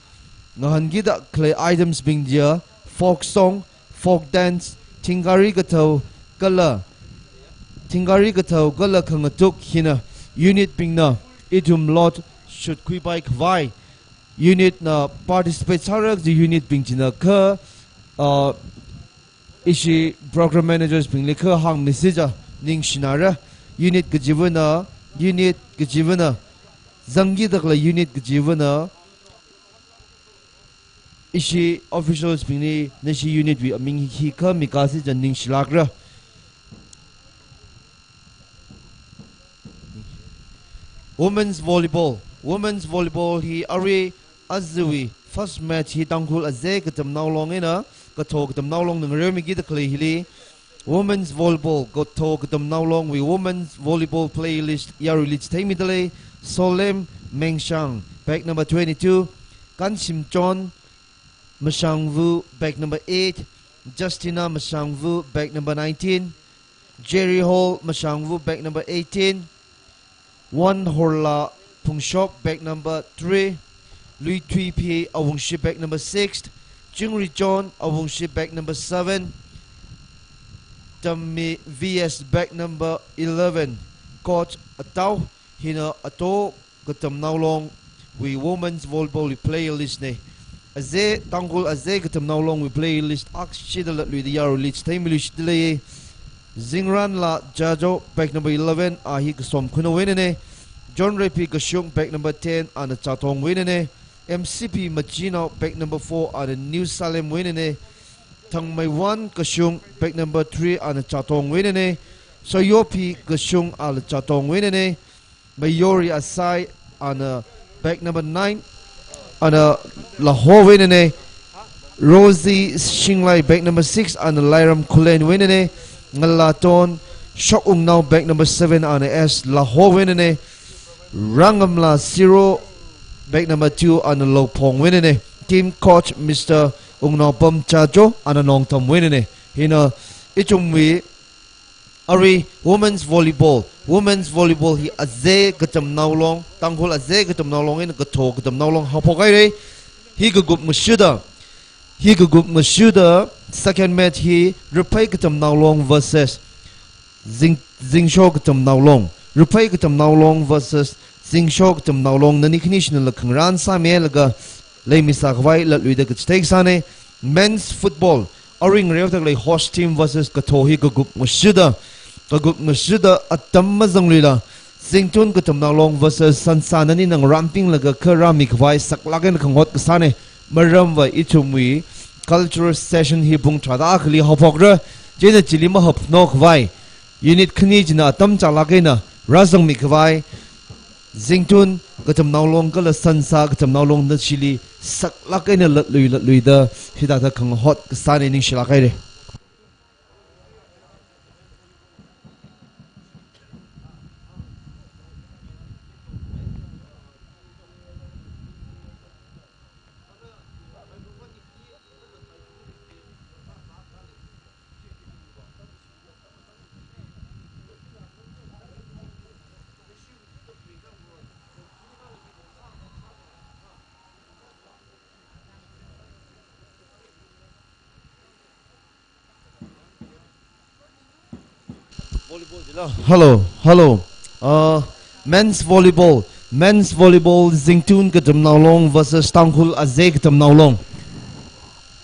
ngahānkida khalei items bing chiya folk song, folk dance, thingkari kathao kala, thingkari kathao kala khangatuk hina unit bingna ithum lot shutkhuipai khavai, unit na participate sāra kaji unit bing china kha, uh, ishi program managers bingli kha hāngmisi ja ningshinara. unit kachivana, unit kachivana, zangkida khalei unit kachivana, ishi officials bingli nashi unit wui aming hi khami kasā chān ningshilākra. Women's volleyball. Women's volleyball hi arui ajawui first match hi Tangkhul Azei Katamnao Long eina Katho Katamnao Long ngareo mikida khalei hili. Women's volleyball, Katho Katamnao Longwui women's volleyball player list yaruili chitheimidalei. Solem Mengshang, bag number twenty-two. Kanshim John Mashangvu, bag number eight. Justina Mashangvu, bag number nineteen. Jerry Hall Mashangvu, bag number eighteen. Wanhorla Phungshok, bag number three. Luithuiphi Awungshi, bag number six. Chingri John Awungshi, bag number seven. Tammi V S, bag number eleven. Coach Atau, hina Atau Katamnao Longwui women's volleyball wui player list na. Azei, Tangkhul Azei Katamnao Longwui player list akshida latluida yaruili chitheimiluishidalei. Zingranla Jajo, bag number eleven, a hi Kasom Khunou wui eina na. John Repi Kashung, bag number ten, ana Chatong wui eina na. M C P Machinao, bag number four, ana New Salem wui eina na. Thangmeiwan Kashung, bag number three, ana Chatong wui eina na. Soyopi Kashung, ana Chatong wui eina na. Mayori Asai, ana bag number nine, ana Lahowui eina na. Rosie Shinglai, bag number six, ana Lairam Khullenwui eina na. Ngalaton Shokungnao, bag number seven, ana S Lahowui eina na. Rangamla Siro, bag number two, ana Lophongwui eina na. Team coach Mister Ungnaopam Chajo, ana Nongtamwui eina na. Hina ithumwui arui women's volleyball, women's volleyball hi Azei Katamnao Long, Tangkhul Azei Katamnao Long eina Katho Katamnao Long haophok haira. Hi kagup ngashuda, hi kagup ngashuda second match hi Raphei Katamnao Long versus Zing, Zingsho Katamnao Long. Raphei Katamnao Long versus Zingsho Katamnao Long, nani khanishinala khangarān sāmilaga leimi sākhavai latluida kachithei kasāna. Men's football, arui ngareoda khalei host team versus Katho hi kagup ngashuda, kagup ngashuda atam mazangluila Zingtun Katamnao Long versus Sansa, nani ngarānpinglaga kha rāmikhavai saklāk eina khangahot kasāna. Maramva ithumwui cultural session hi pung tharāda akhali haophokra. Chieina chili mahapnokhavai unit khani china atam chālāk eina rāzangmikhavai Zingtun Katamnao Long kala Sansa Katamnao Long nashili saklāk eina latlui latluida hithāda khangahot kasāna, ningshilāk haira. Hello, hello. Uh, men's volleyball, men's volleyball, Zingtun Katamnao Long versus Tangkhul Azei Katamnao Long.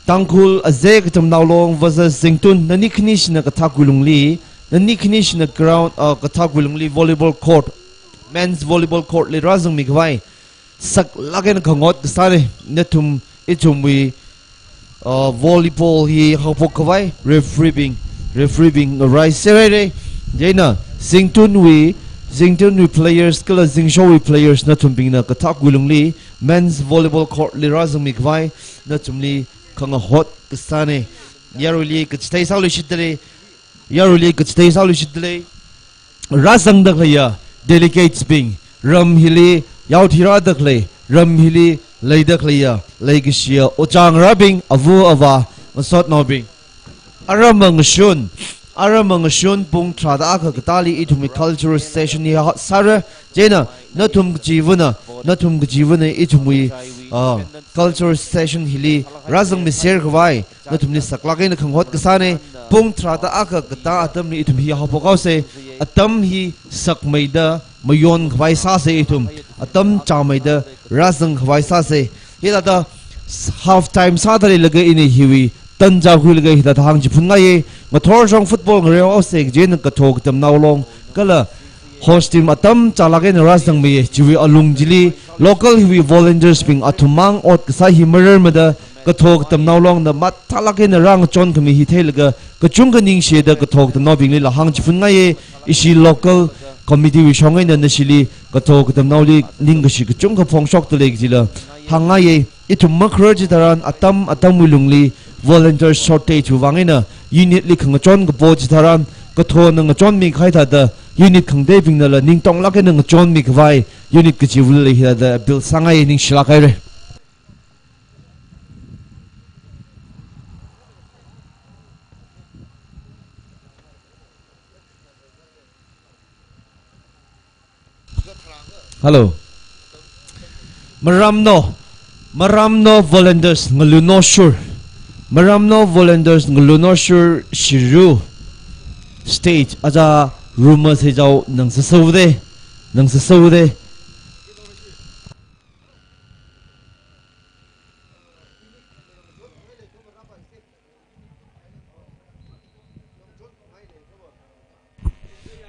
Tangkhul Azei Katamnao Long versus Zingtun. Nani khanishina kathak wuilungli, nani khanishina ground, uh, kathak wuilungli volleyball court, men's volleyball court li rāzangmikhavai saklāk eina khangahot kasāna. Nathum ithumwui, uh, volleyball hi haophokkhavai referee bing, referee bing ngaraisera. Chieina Zingtunwui, Zingtunwui players kala Zingshowui players nathumbingna kathak wuilungli men's volleyball court li rāzangmikhavai nathumli khangahot kasāna. Yaruili kachithei sāluishitdalei, yaruili kachithei sāluishitdalei. Rāzangda khaleiya delegates bing, ram hili yaothirāda khalei, ram hili leida khaleiya, leikashiya ojā ngarābing, ava avā, ngasotnaobing. Aram ngashun, aram ngashun pung tharāda akha katāli ithumwui cultural session hi ha-, sāra. Chieina nathum kachivana, nathum kachivana ithumwui, ah, cultural session hili rāzangmiserkhavai nathumli saklāk eina khangahot kasāna. Pung tharāda akha katā atamli ithum hi haophok haosa. Atam hi sakmeida mayonkhavai sāsa ithum. Atam chāmeida rāzangkhavai sāsa. Hithāda half time sāda leilaga ina hiwui tanja khuilaga hithāda hāngchiphunngaiya. Ngathor shong football ngareo haosa kaji eina Katho Katamnao Long kala Host team atam chālāk eina rāzangmiya, chiwui alung chili local hiwui volunteers bing athum mang ot kasā hi mararmada, katho katamnao longna mathālāk eina rāngachon khami hi theilaga, kachungkha ningshida katho katamnaobinglila hāngchiphun ngaiya, ishi local committee wui shong eina nashili katho katamnaoli ningkashi kachungkha phongshokdalei kajila hāngngaiya. Ithum makharar chitharan atam atamwui lungli volunteer shortage wui vang eina unit li khangachon kapo chitharan kathona ngachonmi kahai thāda unit khangateibingnala ningtonglāk eina ngachonmi khavai unit kachiva̱li hithāda appeal sāngaiya, ningshilāk haira. Hello. Maramno, Maramno volunteers ngaluno shur. Maramno volunteers ngaluno shur shiru. Stage aja rumor sejao nang sasaude, nang sasaude.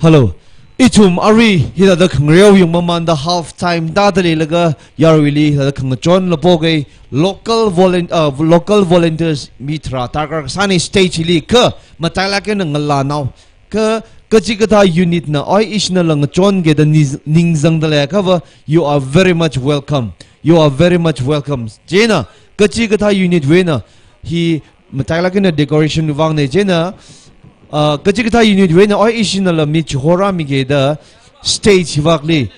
Hello. Ithum arui hithāda khangareo yangmamānda half time tāda leilaga yaruili hithāda khangachon lapoga local volun-, uh, local volunteers mi tharā tarkar kasāna stage hili kha matailāk eina ngalānao. Kha kachikathā unit na, oi ishinala ngachonga da ni-, ningzangda leiakhava, you are very much welcome. You are very much welcome. Chieina, kachikathā unit wui eina, hi matailāk eina decoration vangna chieina, ah, kachikathā unit wui eina, oi ishinala mi chihorāmiga da stage hivakli,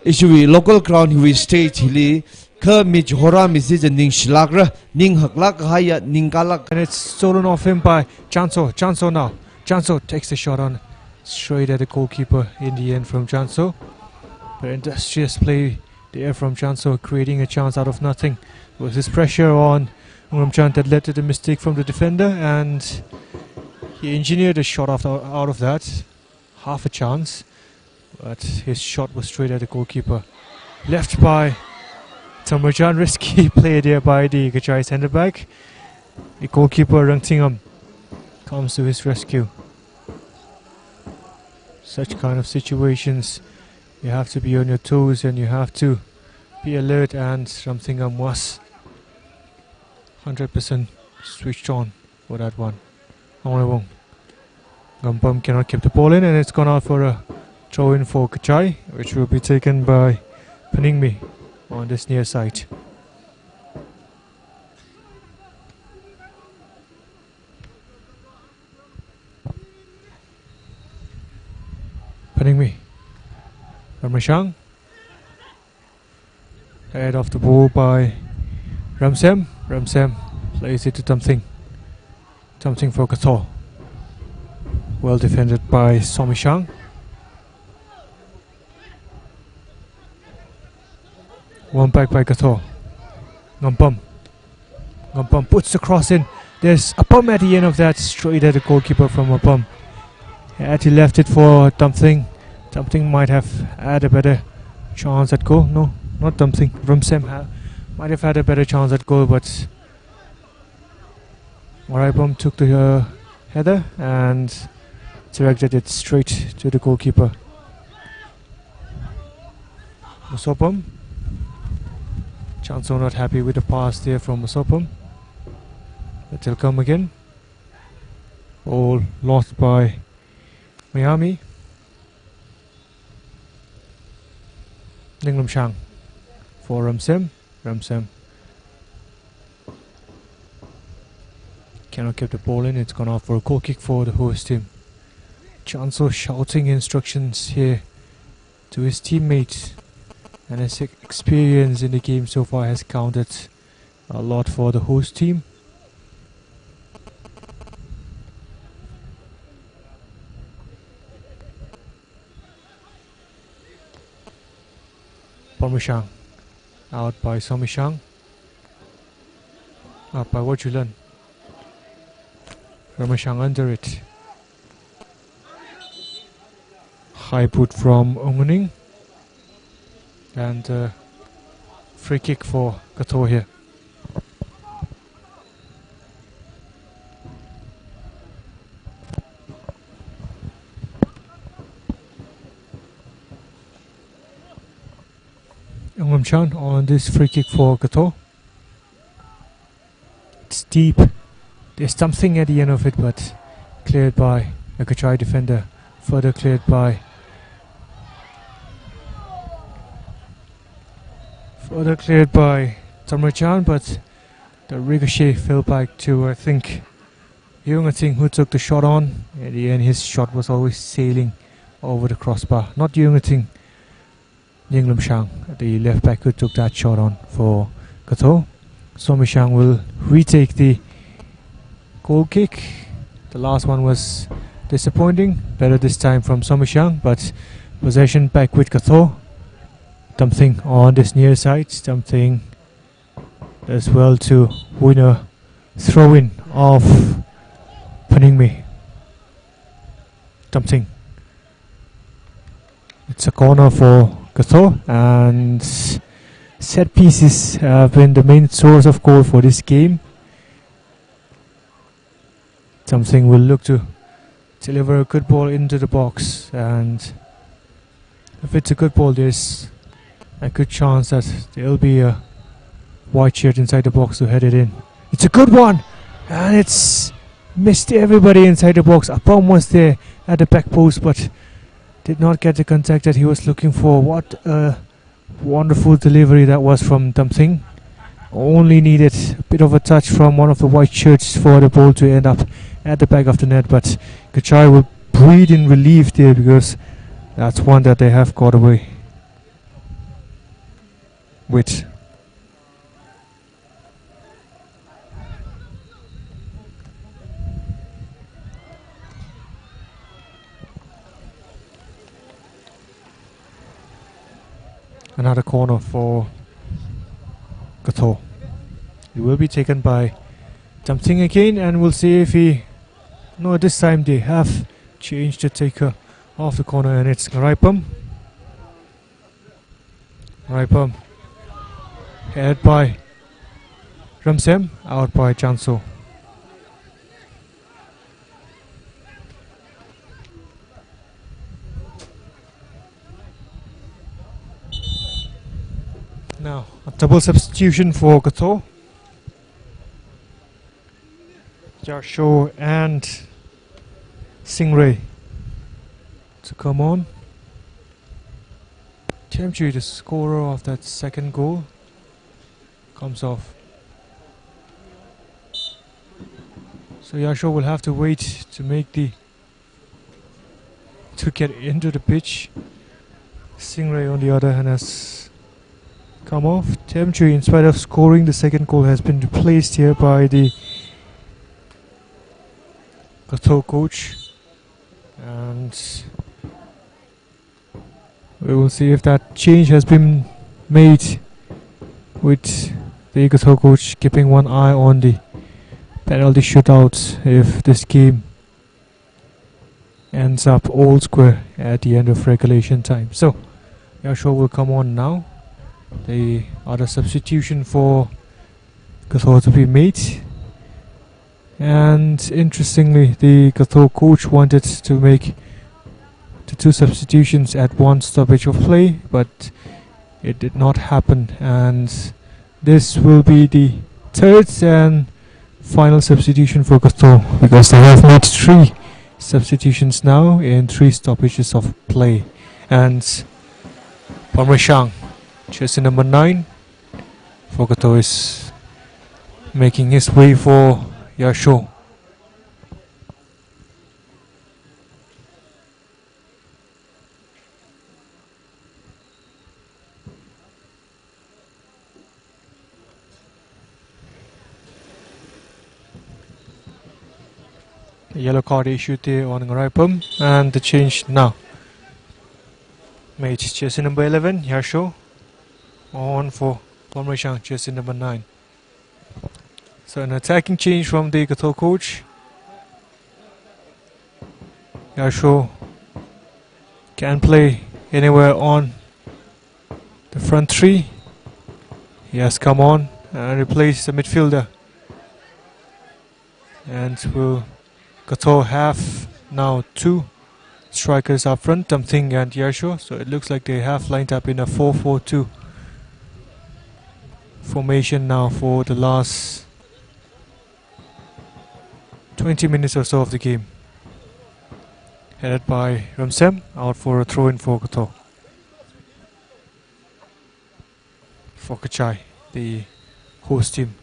ishiwui local ground hiwui stage hili, kha mi chihorāmisi ja ningshilākra, ninghaklāk kahaiya, ningkalāk. And it's stolen off him by Janso. Janso now. Janso takes the shot on straight at the goalkeeper in the end from Janso. But industrious play there from Janso, creating a chance out of nothing. It was his pressure on Wungrumchan that led to the mistake from the defender, and he engineered a shot after, out of that. Half a chance, but his shot was straight at the goalkeeper. Left by Tamarjan, risky play there by the Kachai centre back. The goalkeeper, Rangtingam, comes to his rescue. Such kind of situations, you have to be on your toes and you have to be alert, and Rangtingam was hundred percent switched on for that one. Onglewong. Ngampam cannot keep the ball in, and it's gone out for a throw in for Kachai, which will be taken by Paningmi on this near side. Paningmi. Ramashang. Head of the ball by Ramsem. Ramsem plays it to Tamsing. Tamsing for Kathor. Well defended by Somishang. Won back by Kathor. Ngampam. Ngampam puts the cross in. There's Apam at the end of that, straight at the goalkeeper from Apam. Had he left it for Tamsing, Tamsing might have had a better chance at goal. No, not Tamsing. Ramsem ha-, might have had a better chance at goal, but Ngaraipam took the, uh, header and directed it straight to the goalkeeper. Masopam. Chanso not happy with the pass there from Masopam. But they'll come again. All lost by Miami. Ninglumshang for Ramsem. Ramsem cannot keep the ball in. It's gone out for a goal kick for the host team. Chanso shouting instructions here to his teammates, and his ex-, experience in the game so far has counted a lot for the host team. Pomishang. Out by Somishang. Up by Wachulan. Ramashang under it. High put from Unguning. And, uh, free kick for Kathor here. Ngamchan on this free kick for Katho. It's deep. There's something at the end of it, but cleared by a Kachai defender. Further cleared by, further cleared by Tamrachan, but the ricochet fell back to, I think, Yungating, who took the shot on. At the end, his shot was always sailing over the crossbar. Not Yungating, Yinglam Shang, the left back, who took that shot on for Katho. Somi Shang will retake the goal kick. The last one was disappointing. Better this time from Somi Shang, but possession back with Katho. Tamthing on this near side. Tamthing as well to win a throw-in of Phaningmi. Tamthing. It's a corner for Katho, and set pieces have been the main source of goal for this game. Tamthing will look to deliver a good ball into the box, and if it's a good ball, there's a good chance that there'll be a white shirt inside the box to head it in. It's a good one, and it's missed everybody inside the box. Apam was there at the back post, but did not get the contact that he was looking for. What a wonderful delivery that was from Tamthing. Only needed a bit of a touch from one of the white shirts for the ball to end up at the back of the net, but Kachai will breathe in relief there, because that's one that they have got away with. Another corner for Katho. It will be taken by Tamthing again, and we'll see if he. No, this time they have changed the taker of the corner, and it's Ngaraipam. Ngaraipam. Head by Ramsem, out by Chanso. Now, a double substitution for Katho. Yasho and Singray to come on. Themchui, the scorer of that second goal, comes off. So Yasho will have to wait to make the, to get into the pitch. Singray, on the other hand, has come off. Themchui, in spite of scoring the second goal, has been replaced here by the Katho coach. And we will see if that change has been made, with the Katho coach keeping one eye on the penalty shootout if this game ends up all square at the end of regulation time. So, Yasho will come on now. The other substitution for Katho to be made. And interestingly, the Katho coach wanted to make the two substitutions at one stoppage of play, but it did not happen. And this will be the third and final substitution for Katho, because they have made three substitutions now in three stoppages of play. And Pamrishang, jersey number nine, for Katho, is making his way for Yasho. Yellow card issued there on Ngaraipam, and the change now made. Jersey number eleven, Yasho, on for Pamrishang, jersey number nine. So an attacking change from the Katho coach. Yasho can play anywhere on the front three. He has come on and replaced the midfielder. And will Katho have now two strikers up front, Tamthing and Yasho. So it looks like they have lined up in a four four two. Formation now for the last twenty minutes or so of the game. Headed by Ramsem, out for a throw-in for Kathor. For Kachai, the host team.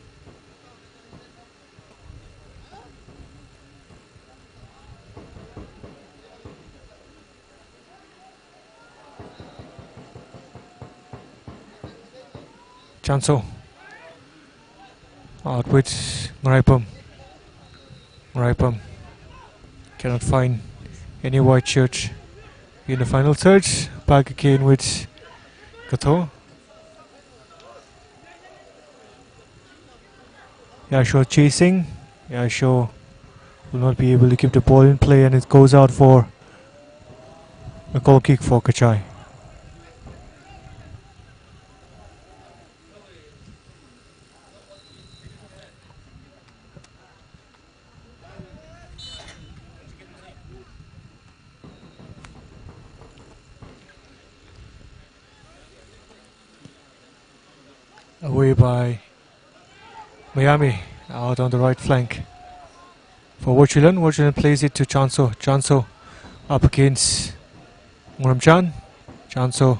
Chanso. Out with Ngaraipam. Ngaraipam cannot find any white shirt in the final third. Back again with Kathor. Yasho chasing. Yasho will not be able to keep the ball in play, and it goes out for a goal kick for Kachai. Away by Miami, out on the right flank. For Wochilan, Wochilan plays it to Chanso. Chanso up against Ngurumchan. Chanso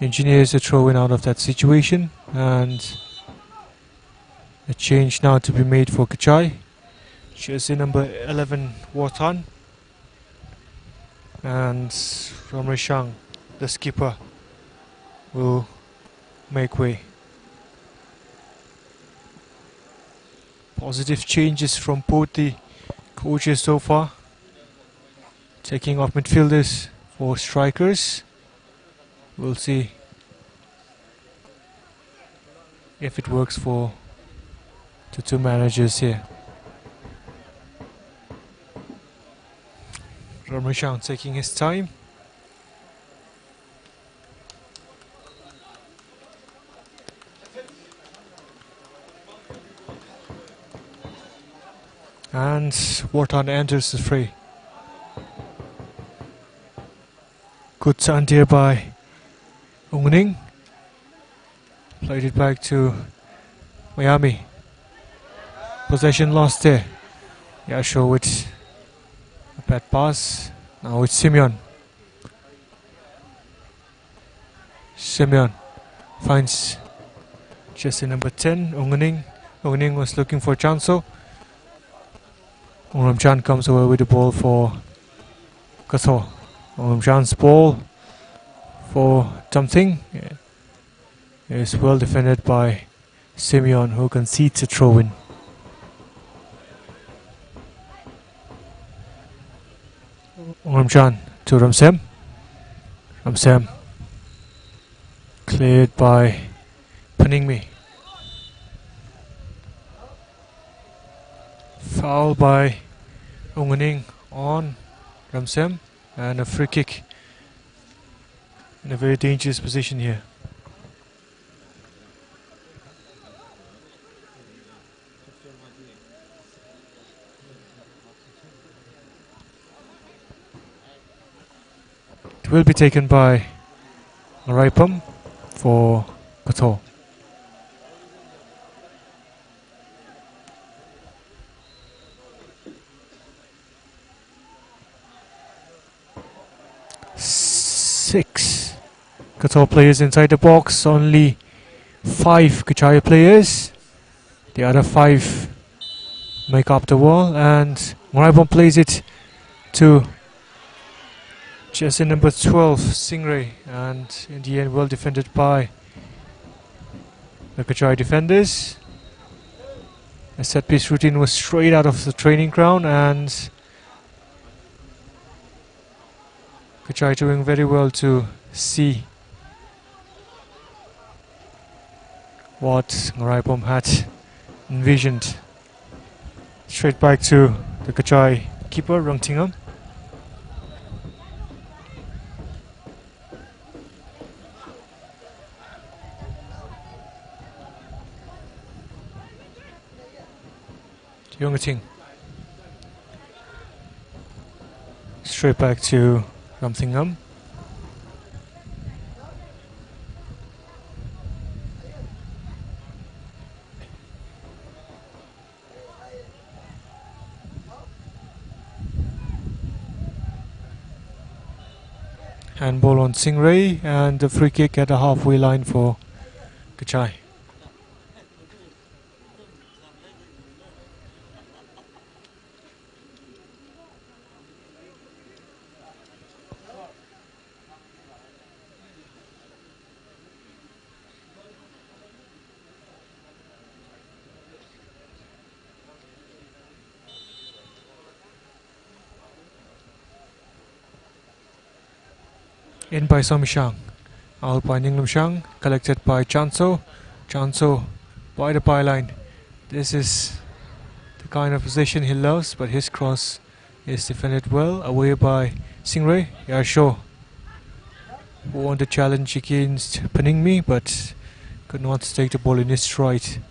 engineers a throw-in out of that situation, and a change now to be made for Kachai. Jersey number eleven, Wothan. And Ramrishang, the skipper, will make way. Positive changes from both the coaches so far. Taking off midfielders for strikers. We'll see if it works for the two managers here. Ramrishang taking his time. And Wharton enters the fray. Good turn there by Ungning. Played it back to Miami. Possession lost there. Yasho with a bad pass. Now it's Simeon. Simeon finds jersey number ten, Ungning. Ungning was looking for Chanso. Ungramchan comes away with the ball for Kathor. Ungramchan's ball for Tamthing. It's well defended by Simeon, who concedes a throw-in. Ungramchan to Ramsem. Ramsem. Cleared by Paningmi. Foul by Ungning on Ramsem, and a free kick in a very dangerous position here. It will be taken by Ngaraipam for Kathor. Six Kathor players inside the box, only five Kachai players. The other five make up the wall, and Ngaraipam plays it to jersey number twelve, Singray, and in the end, well defended by the Kachai defenders. A set piece routine was straight out of the training ground, and Kachai doing very well to see what Ngaraipam had envisioned. Straight back to the Kachai keeper, Rangtingam. Yongching. Straight back to Ramsingam. Handball on Singray, and the free kick at the halfway line for Kachai. In by Somishang. Out by Ninglumshang. Collected by Chanso. Chanso by the byline. This is the kind of position he loves, but his cross is defended well. Away by Singray. Yasho, who won the challenge against Paningmi, but could not take the ball in his stride.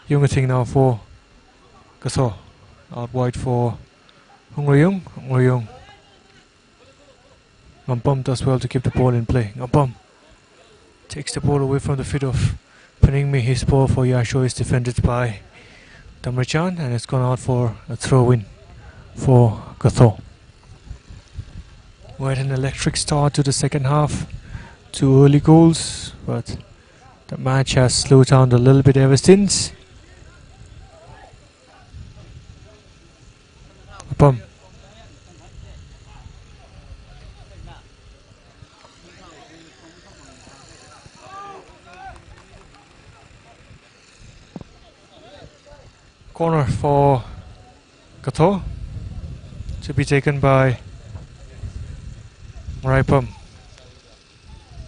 Yungathing now for Katho. Out wide for Hungrayung. Hungrayung. Ngampam does well to keep the ball in play. Ngampam takes the ball away from the feet of Paningmi. His ball for Yasho is defended by Tamarachan, and it's gone out for a throw-in for Katho. We had an electric start to the second half. Two early goals, but the match has slowed down a little bit ever since. Apam. Corner for Katho, to be taken by Ngaraipam.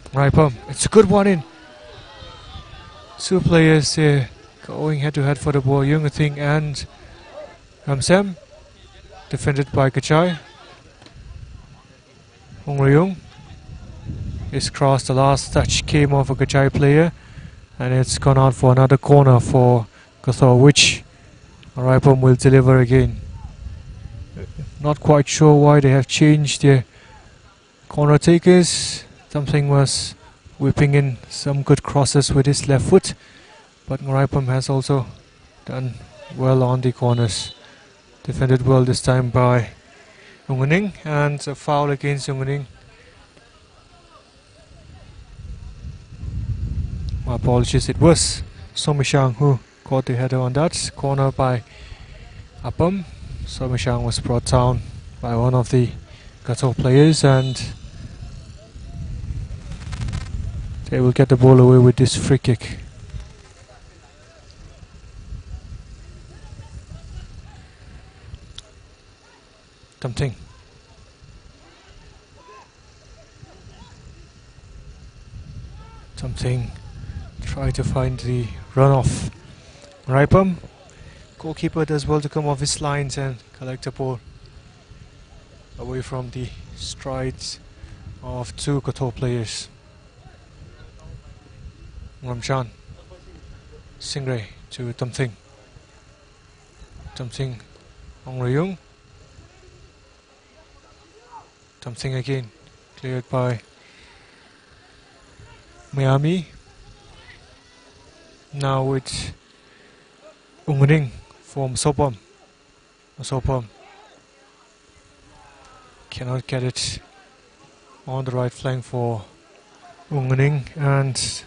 Ngaraipam, it's a good one in. Two players here going head to head for the ball, Yungathing and Ramsam. Defended by Kachai. Hungrayung. His cross, the last touch came off a Kachai player, and it's gone out for another corner for Katho, which Ngaraipam will deliver again. Not quite sure why they have changed their corner takers. Tamthing was whipping in some good crosses with his left foot, but Ngaraipam has also done well on the corners. Defended well this time by Unganing, and a foul against Unganing. My apologies, it was Somishang who caught the header on that. Corner by Apam. Somishang was brought down by one of the Katho players, and they will get the ball away with this free kick. Tamthing. Tamthing. Try to find the runoff. Ngaraipam. Goalkeeper does well to come off his lines and collect the ball away from the strides of two Katho players. Ramchan. Singray to Tamthing. Tamthing. Hungrayung. Tamthing again. Cleared by Miami. Now it's Unganing for Masopam. Masopam cannot get it on the right flank for Unganing, and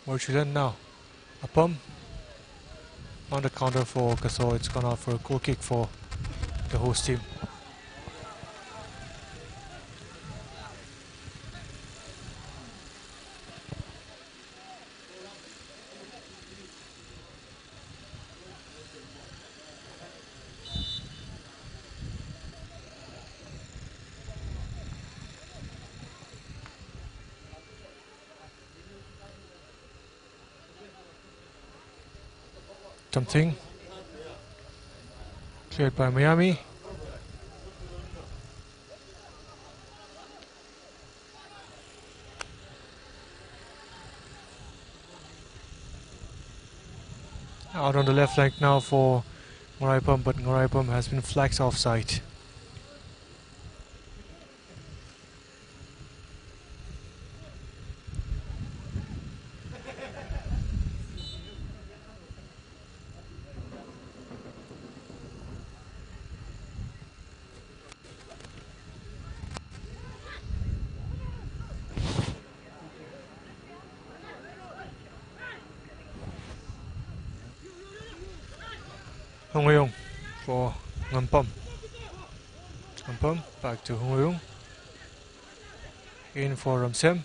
what should end now? Apam on the counter for Katho. It's gone out for a goal kick for the host team. Tamthing. Cleared by Miami. Out on the left flank now for Ngaraipam, but Ngaraipam has been flagged offside. Hungwuyung for Ngampam. Ngampam back to Hungwuyung. In for Ramsem.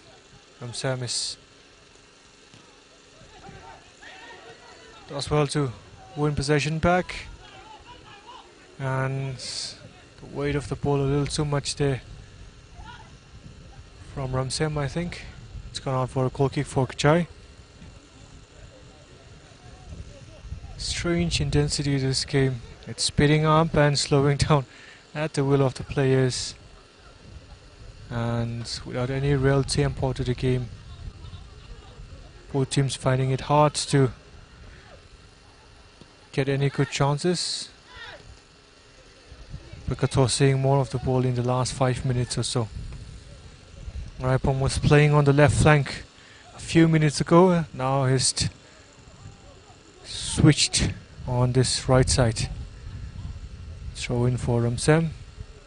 Ramsem is does well to win possession back. And the weight of the ball a little too much there from Ramsem, I think. It's gone out for a goal kick for Kachai. Strange intensity this game. It's speeding up and slowing down at the will of the players. And without any real tempo to the game, both teams finding it hard to get any good chances. But Kato seeing more of the ball in the last five minutes or so. Raipong was playing on the left flank a few minutes ago. Now he's t- switched on this right side. Throw in for Ramsem.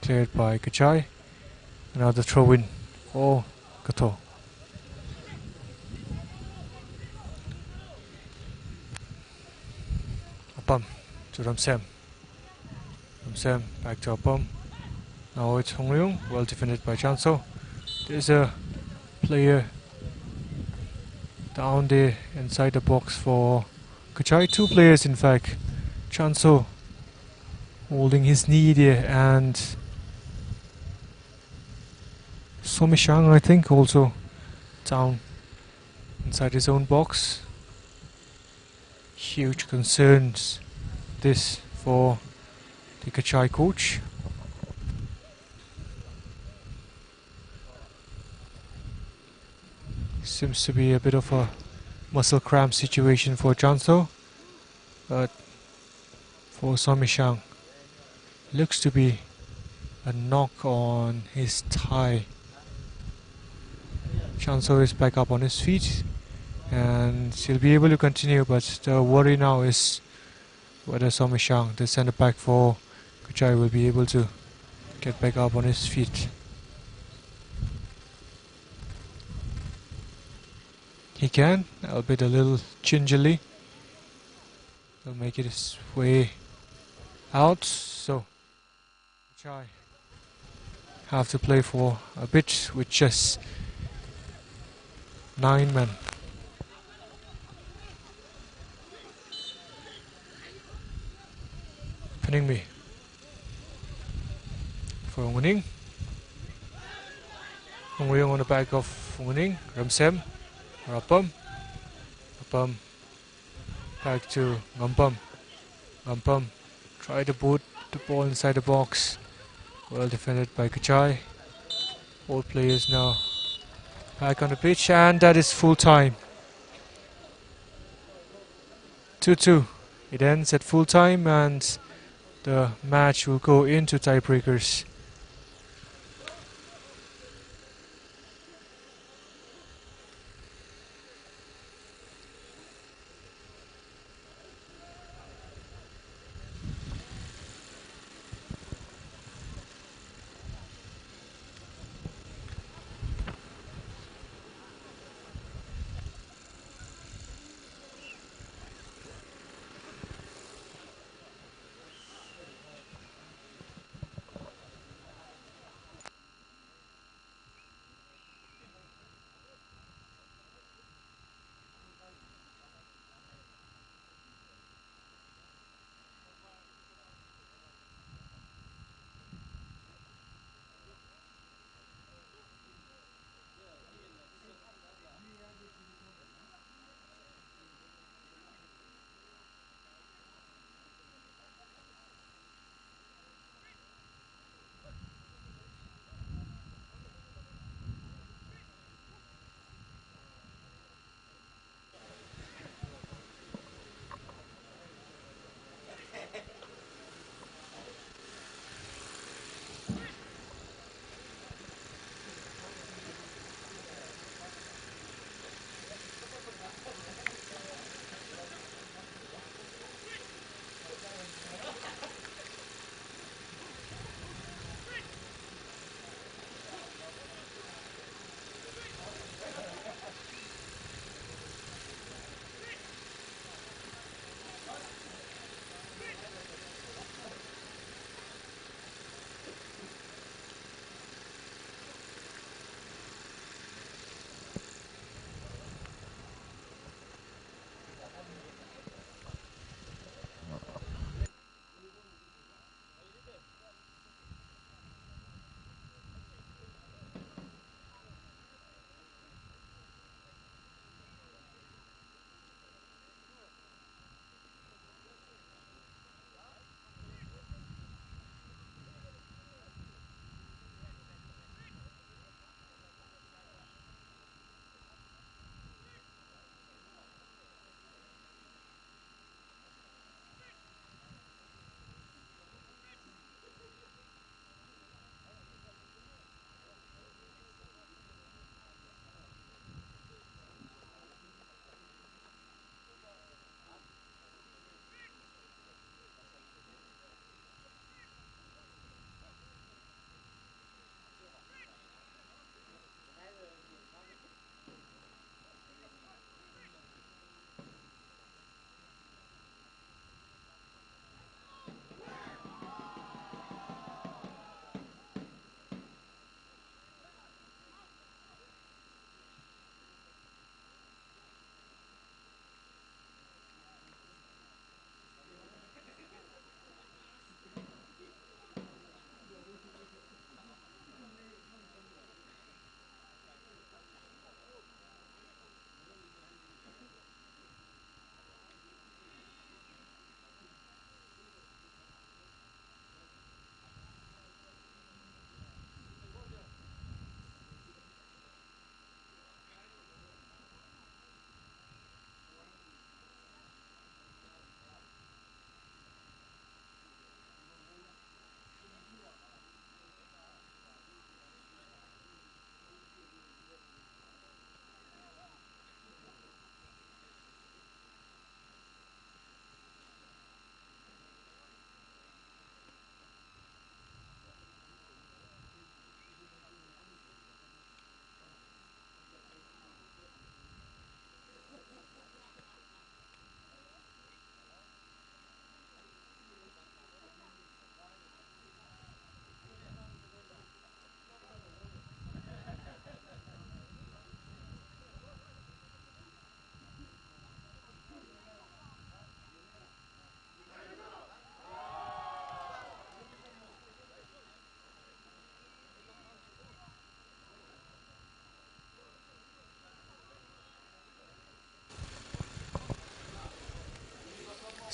Cleared by Kachai. Another throw in for Kato. Apam to Ramsem. Ramsem back to Apam. Now it's Hungwuyung, well defended by Chanso. There's a player down there inside the box for Kachai. Two players, in fact. Chanso holding his knee there, and Somishang, I think, also down inside his own box. Huge concerns this for the Kachai coach. Seems to be a bit of a muscle cramp situation for Chanso, but for Somishang, looks to be a knock on his thigh. Chanso is back up on his feet, and he'll be able to continue, but the worry now is whether Somishang, the centre back for Kachai, will be able to get back up on his feet. He can, albeit a little gingerly. He'll make it his way out. So Kachai have to play for a bit with just nine men. Phaningmi for Hungwuning. Hungwuyung on the back of Hungwuning. Ramsem. Apam. Apam. Back to Ngampam. Ngampam try to put the ball inside the box. Well defended by Kachai. All players now back on the pitch, and that is full time. Two two. It ends at full time, and the match will go into tiebreakers.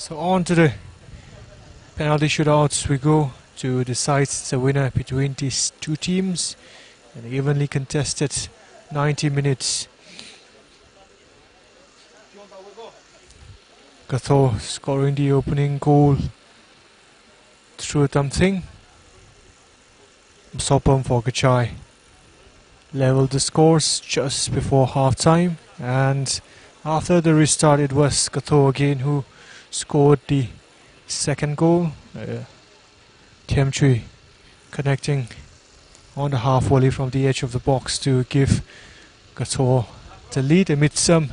So on to the penalty shootouts we go to decide the winner between these two teams. An evenly contested ninety minutes. Katho scoring the opening goal through Tamthing. Sopam for Kachai leveled the scores just before halftime, and after the restart, it was Katho again who scored the second goal. Uh, Themchui connecting on the half volley from the edge of the box to give Katho the lead amid some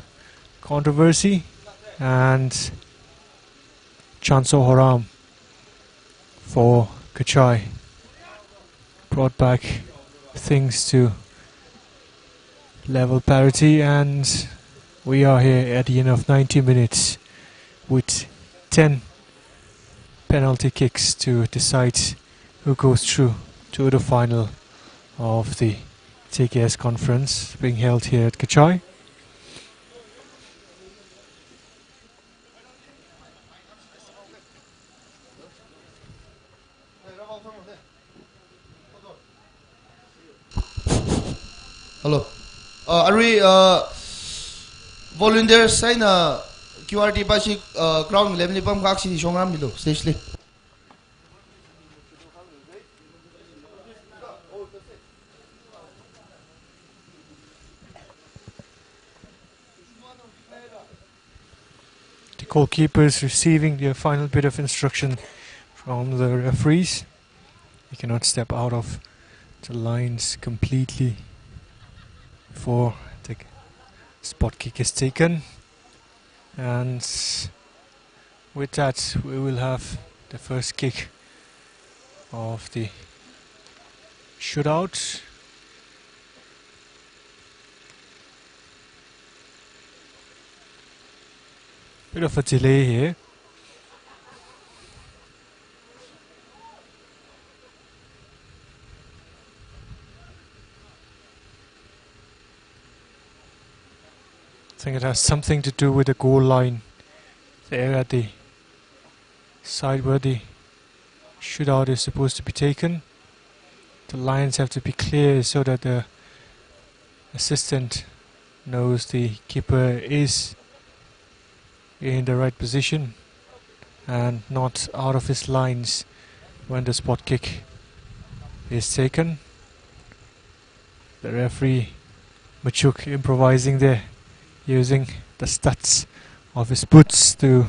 controversy, and Chanso Horam for Kachai brought back things to level parity, and we are here at the end of ninety minutes with ten penalty kicks to decide who goes through to the final of the T K S conference being held here at Kachai. Hello. Uh, arui, uh, volunteers eina Q R T pashi, uh, ground lemli pamkak si shongram milo, stage li. The goalkeepers receiving their final bit of instruction from the referees. They cannot step out of the lines completely before the spot kick is taken. And with that, we will have the first kick of the shootout. Bit of a delay here. I think it has something to do with the goal line. There at the side where the shootout is supposed to be taken, the lines have to be clear so that the assistant knows the keeper is in the right position and not out of his lines when the spot kick is taken. The referee, Machuk, improvising there, using the studs of his boots to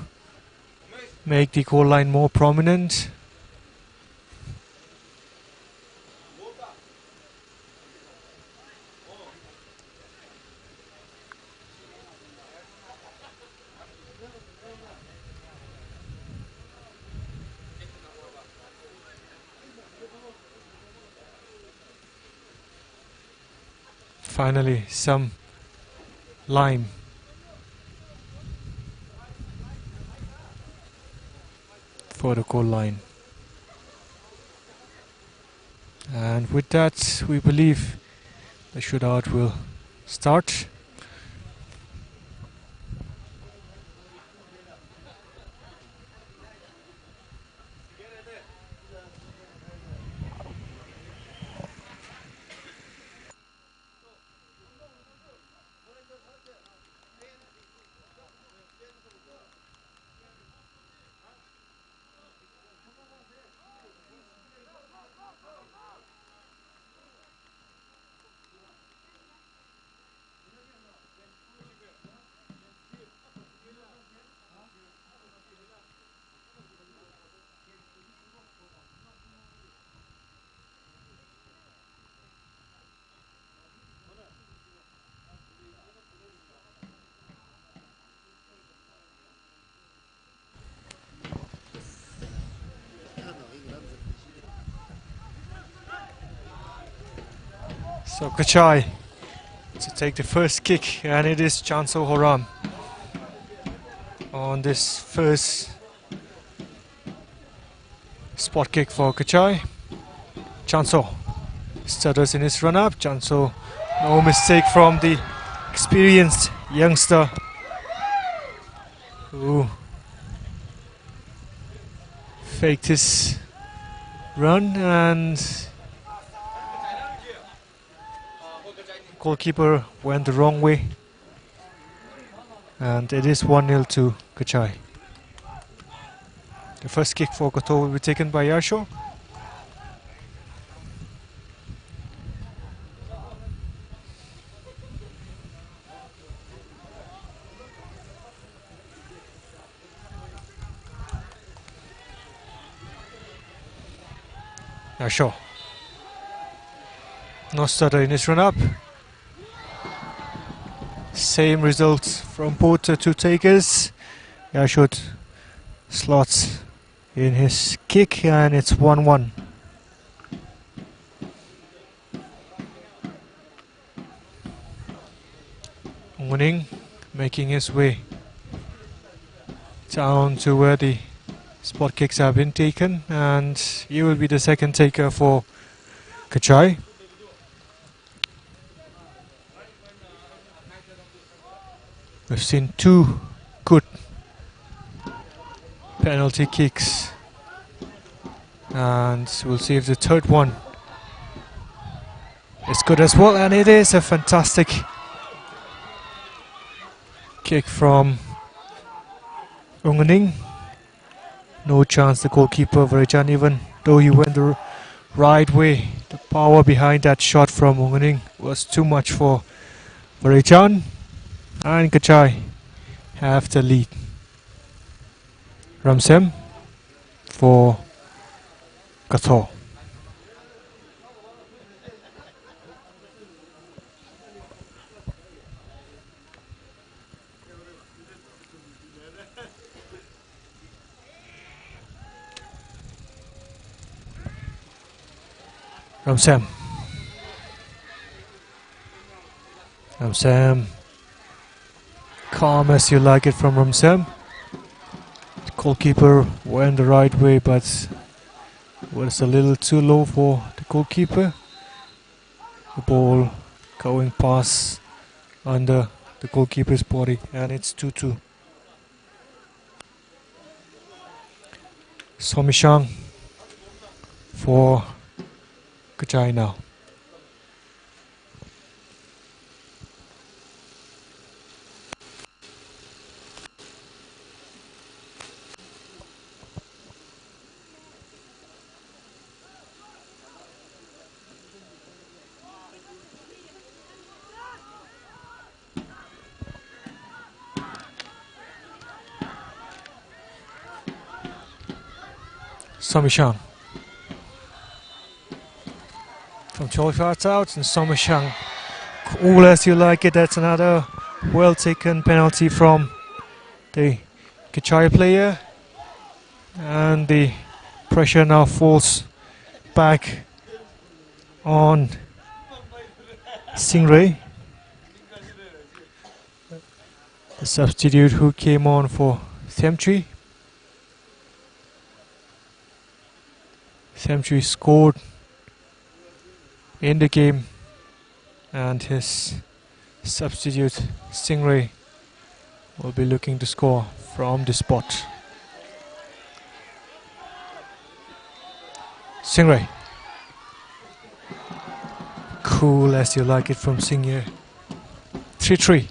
make the goal line more prominent. Finally, some lime for the goal line. And with that, we believe the shootout will start. So Kachai to take the first kick, and it is Chanso Horam on this first spot kick for Kachai. Chanso stutters in his run-up. Chanso, no mistake from the experienced youngster who faked his run and goalkeeper went the wrong way. And it is one nil to Kachai. The first kick for Katho will be taken by Yasho. Yasho. No stutter in his run up. Same result from both the two takers. Yasho slots in his kick and it's one one. Unganing making his way down to where the spot kicks have been taken, and he will be the second taker for Kachai. We've seen two good penalty kicks, and we'll see if the third one is good as well, and it is a fantastic kick from Unganing. No chance, the goalkeeper, Varechan, even though he went the r-, right way, the power behind that shot from Unganing was too much for Varechan, and Kachai have the lead. Ramsem for Katho. Ramsem. Ramsem. Calm as you like it from Ramsem. Goalkeeper went the right way, but was a little too low for the goalkeeper. The ball going past under the goalkeeper's body, and it's two two. Somishang for Kachai now. Somishang. From twelve yards out, and Somishang. Cool as you like it. That's another well-taken penalty from the Kachai player. And the pressure now falls back on Singray, the substitute who came on for Themchui. Themchui scored in the game, and his substitute, Singray, will be looking to score from the spot. Singray. Cool as you like it from Singray. Three three.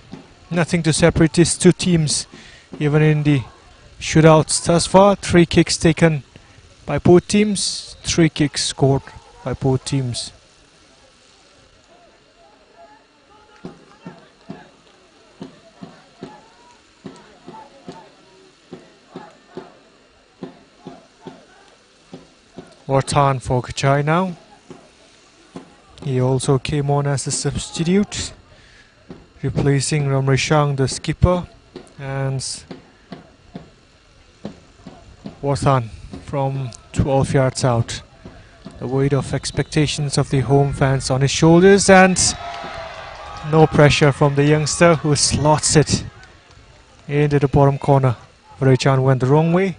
Nothing to separate these two teams, even in the shootouts thus far. Three kicks taken by both teams. Three kicks scored by both teams. Wartan for Kachai now. He also came on as a substitute, replacing Ramrishang, the skipper, and Wartan from twelve yards out. The weight of expectations of the home fans on his shoulders, and no pressure from the youngster who slots it into the bottom corner. Varechan went the wrong way.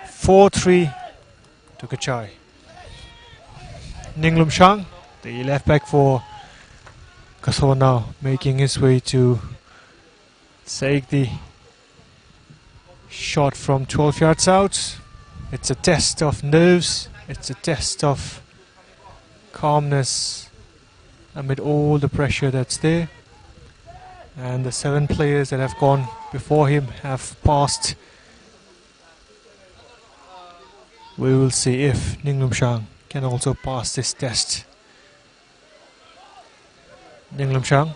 Four three to Kachai. Ninglumshang, the left back for Katho, now making his way to take the shot from twelve yards out. It's a test of nerves, it's a test of calmness amid all the pressure that's there. And the seven players that have gone before him have passed. We will see if Ninglumshang can also pass this test. Ninglumshang.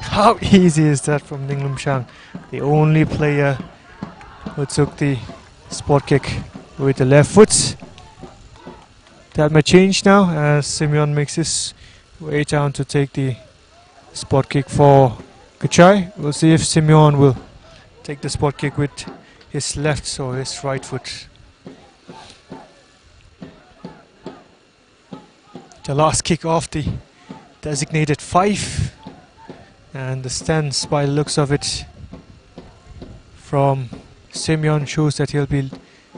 How easy is that from Ninglumshang? The only player who took the spot kick with the left foot. That may change now as Simeon makes his way down to take the spot kick for Kachai. We'll see if Simeon will take the spot kick with his left or his right foot. The last kick of the designated five, and the stance, by the looks of it, from Simeon shows that he'll be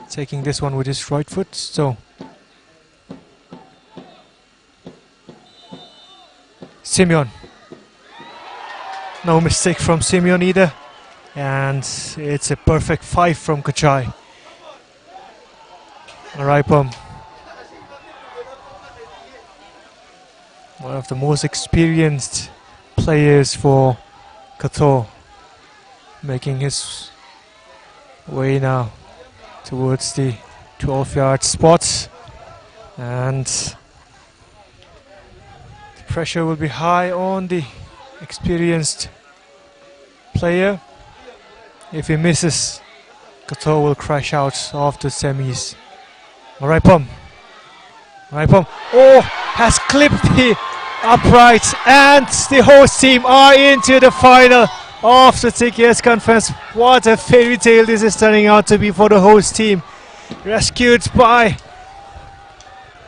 taking this one with his right foot. So Simeon. No mistake from Simeon either. And it's a perfect five from Kachai. Ngaraipam, one of the most experienced players for Kathar, making his way now towards the twelve-yard spot. And the pressure will be high on the experienced player. If he misses, Kathar will crash out of the semis. Ngaraipam. Ngaraipam. Oh, has clipped the upright, and the host team are into the final of the T K S conference. What a fairy tale this is turning out to be for the host team. Rescued by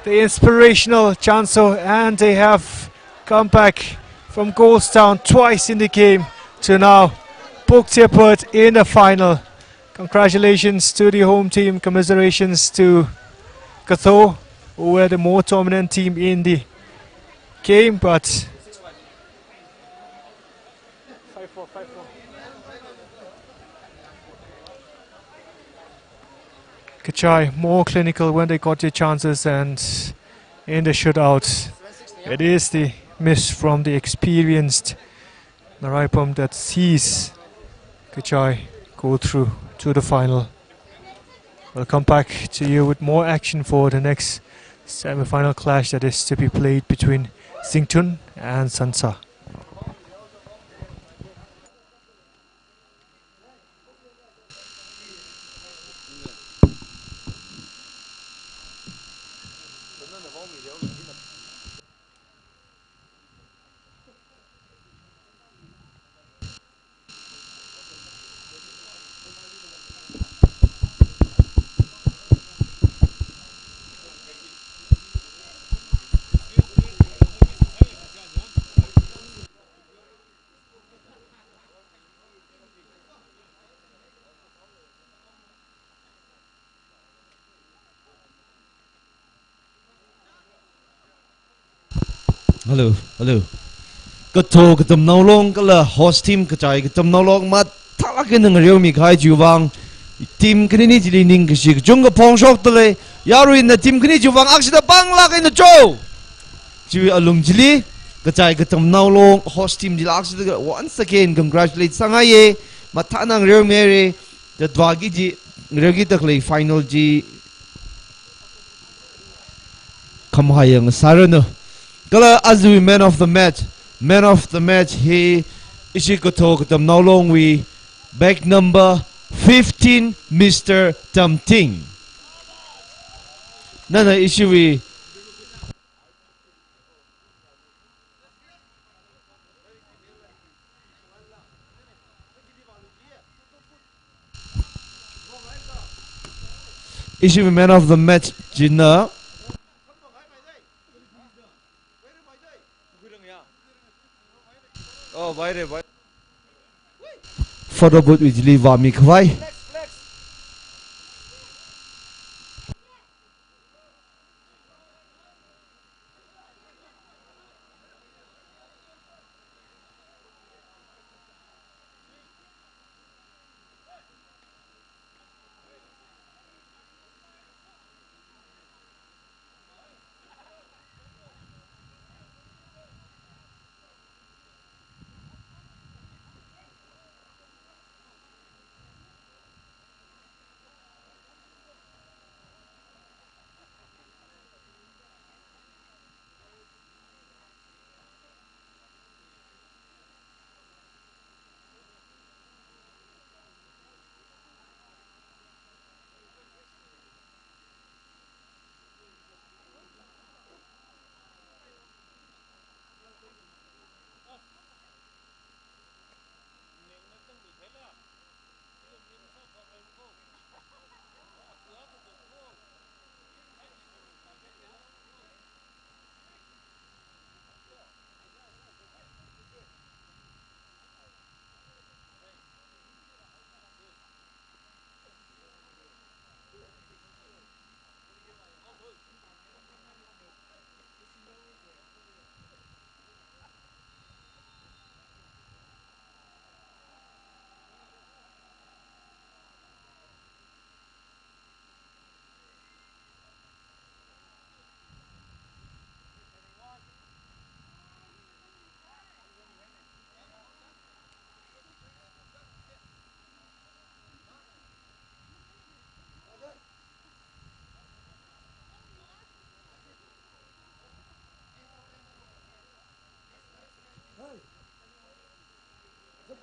the inspirational Chanso, and they have come back from goals down twice in the game to now book their berth in the final. Congratulations to the home team, commiserations to Kathar, who were the more dominant team in the game, but Kachai more clinical when they got their chances, and in the shootout, it is the miss from the experienced Ngaraipam that sees Kachai go through to the final. We'll come back to you with more action for the next semi-final clash that is to be played between Singtun and Sansa. Hello, hello. Kathar Katamnao Long kala host team Kachai Katamnao Long mathālāk eina ngareomikahai chiwui vang, team khanini chili ningkashi kachungkha phongshokdalei. Yaruina team khani chiwui vang akshida panglāk eina cho. Chiwui alung chili Kachai Katamnao Long host team chila akshida once again congratulate sāngaiye. Mathāna ngareomihaire. Tatva kaji ngareokida khalei final chi khamahai yang sāranu. Kala aja man of the match. Man of the match hi ishi Kathar Katamnao Longwui bag number fifteen, Mister Tamting. Nana ishiwui Ishiwui man of the match china. Oh, bye re, bye. Photo booth wui chili vāmikhavai.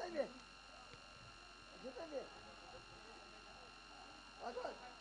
Amen. Amen. Amen.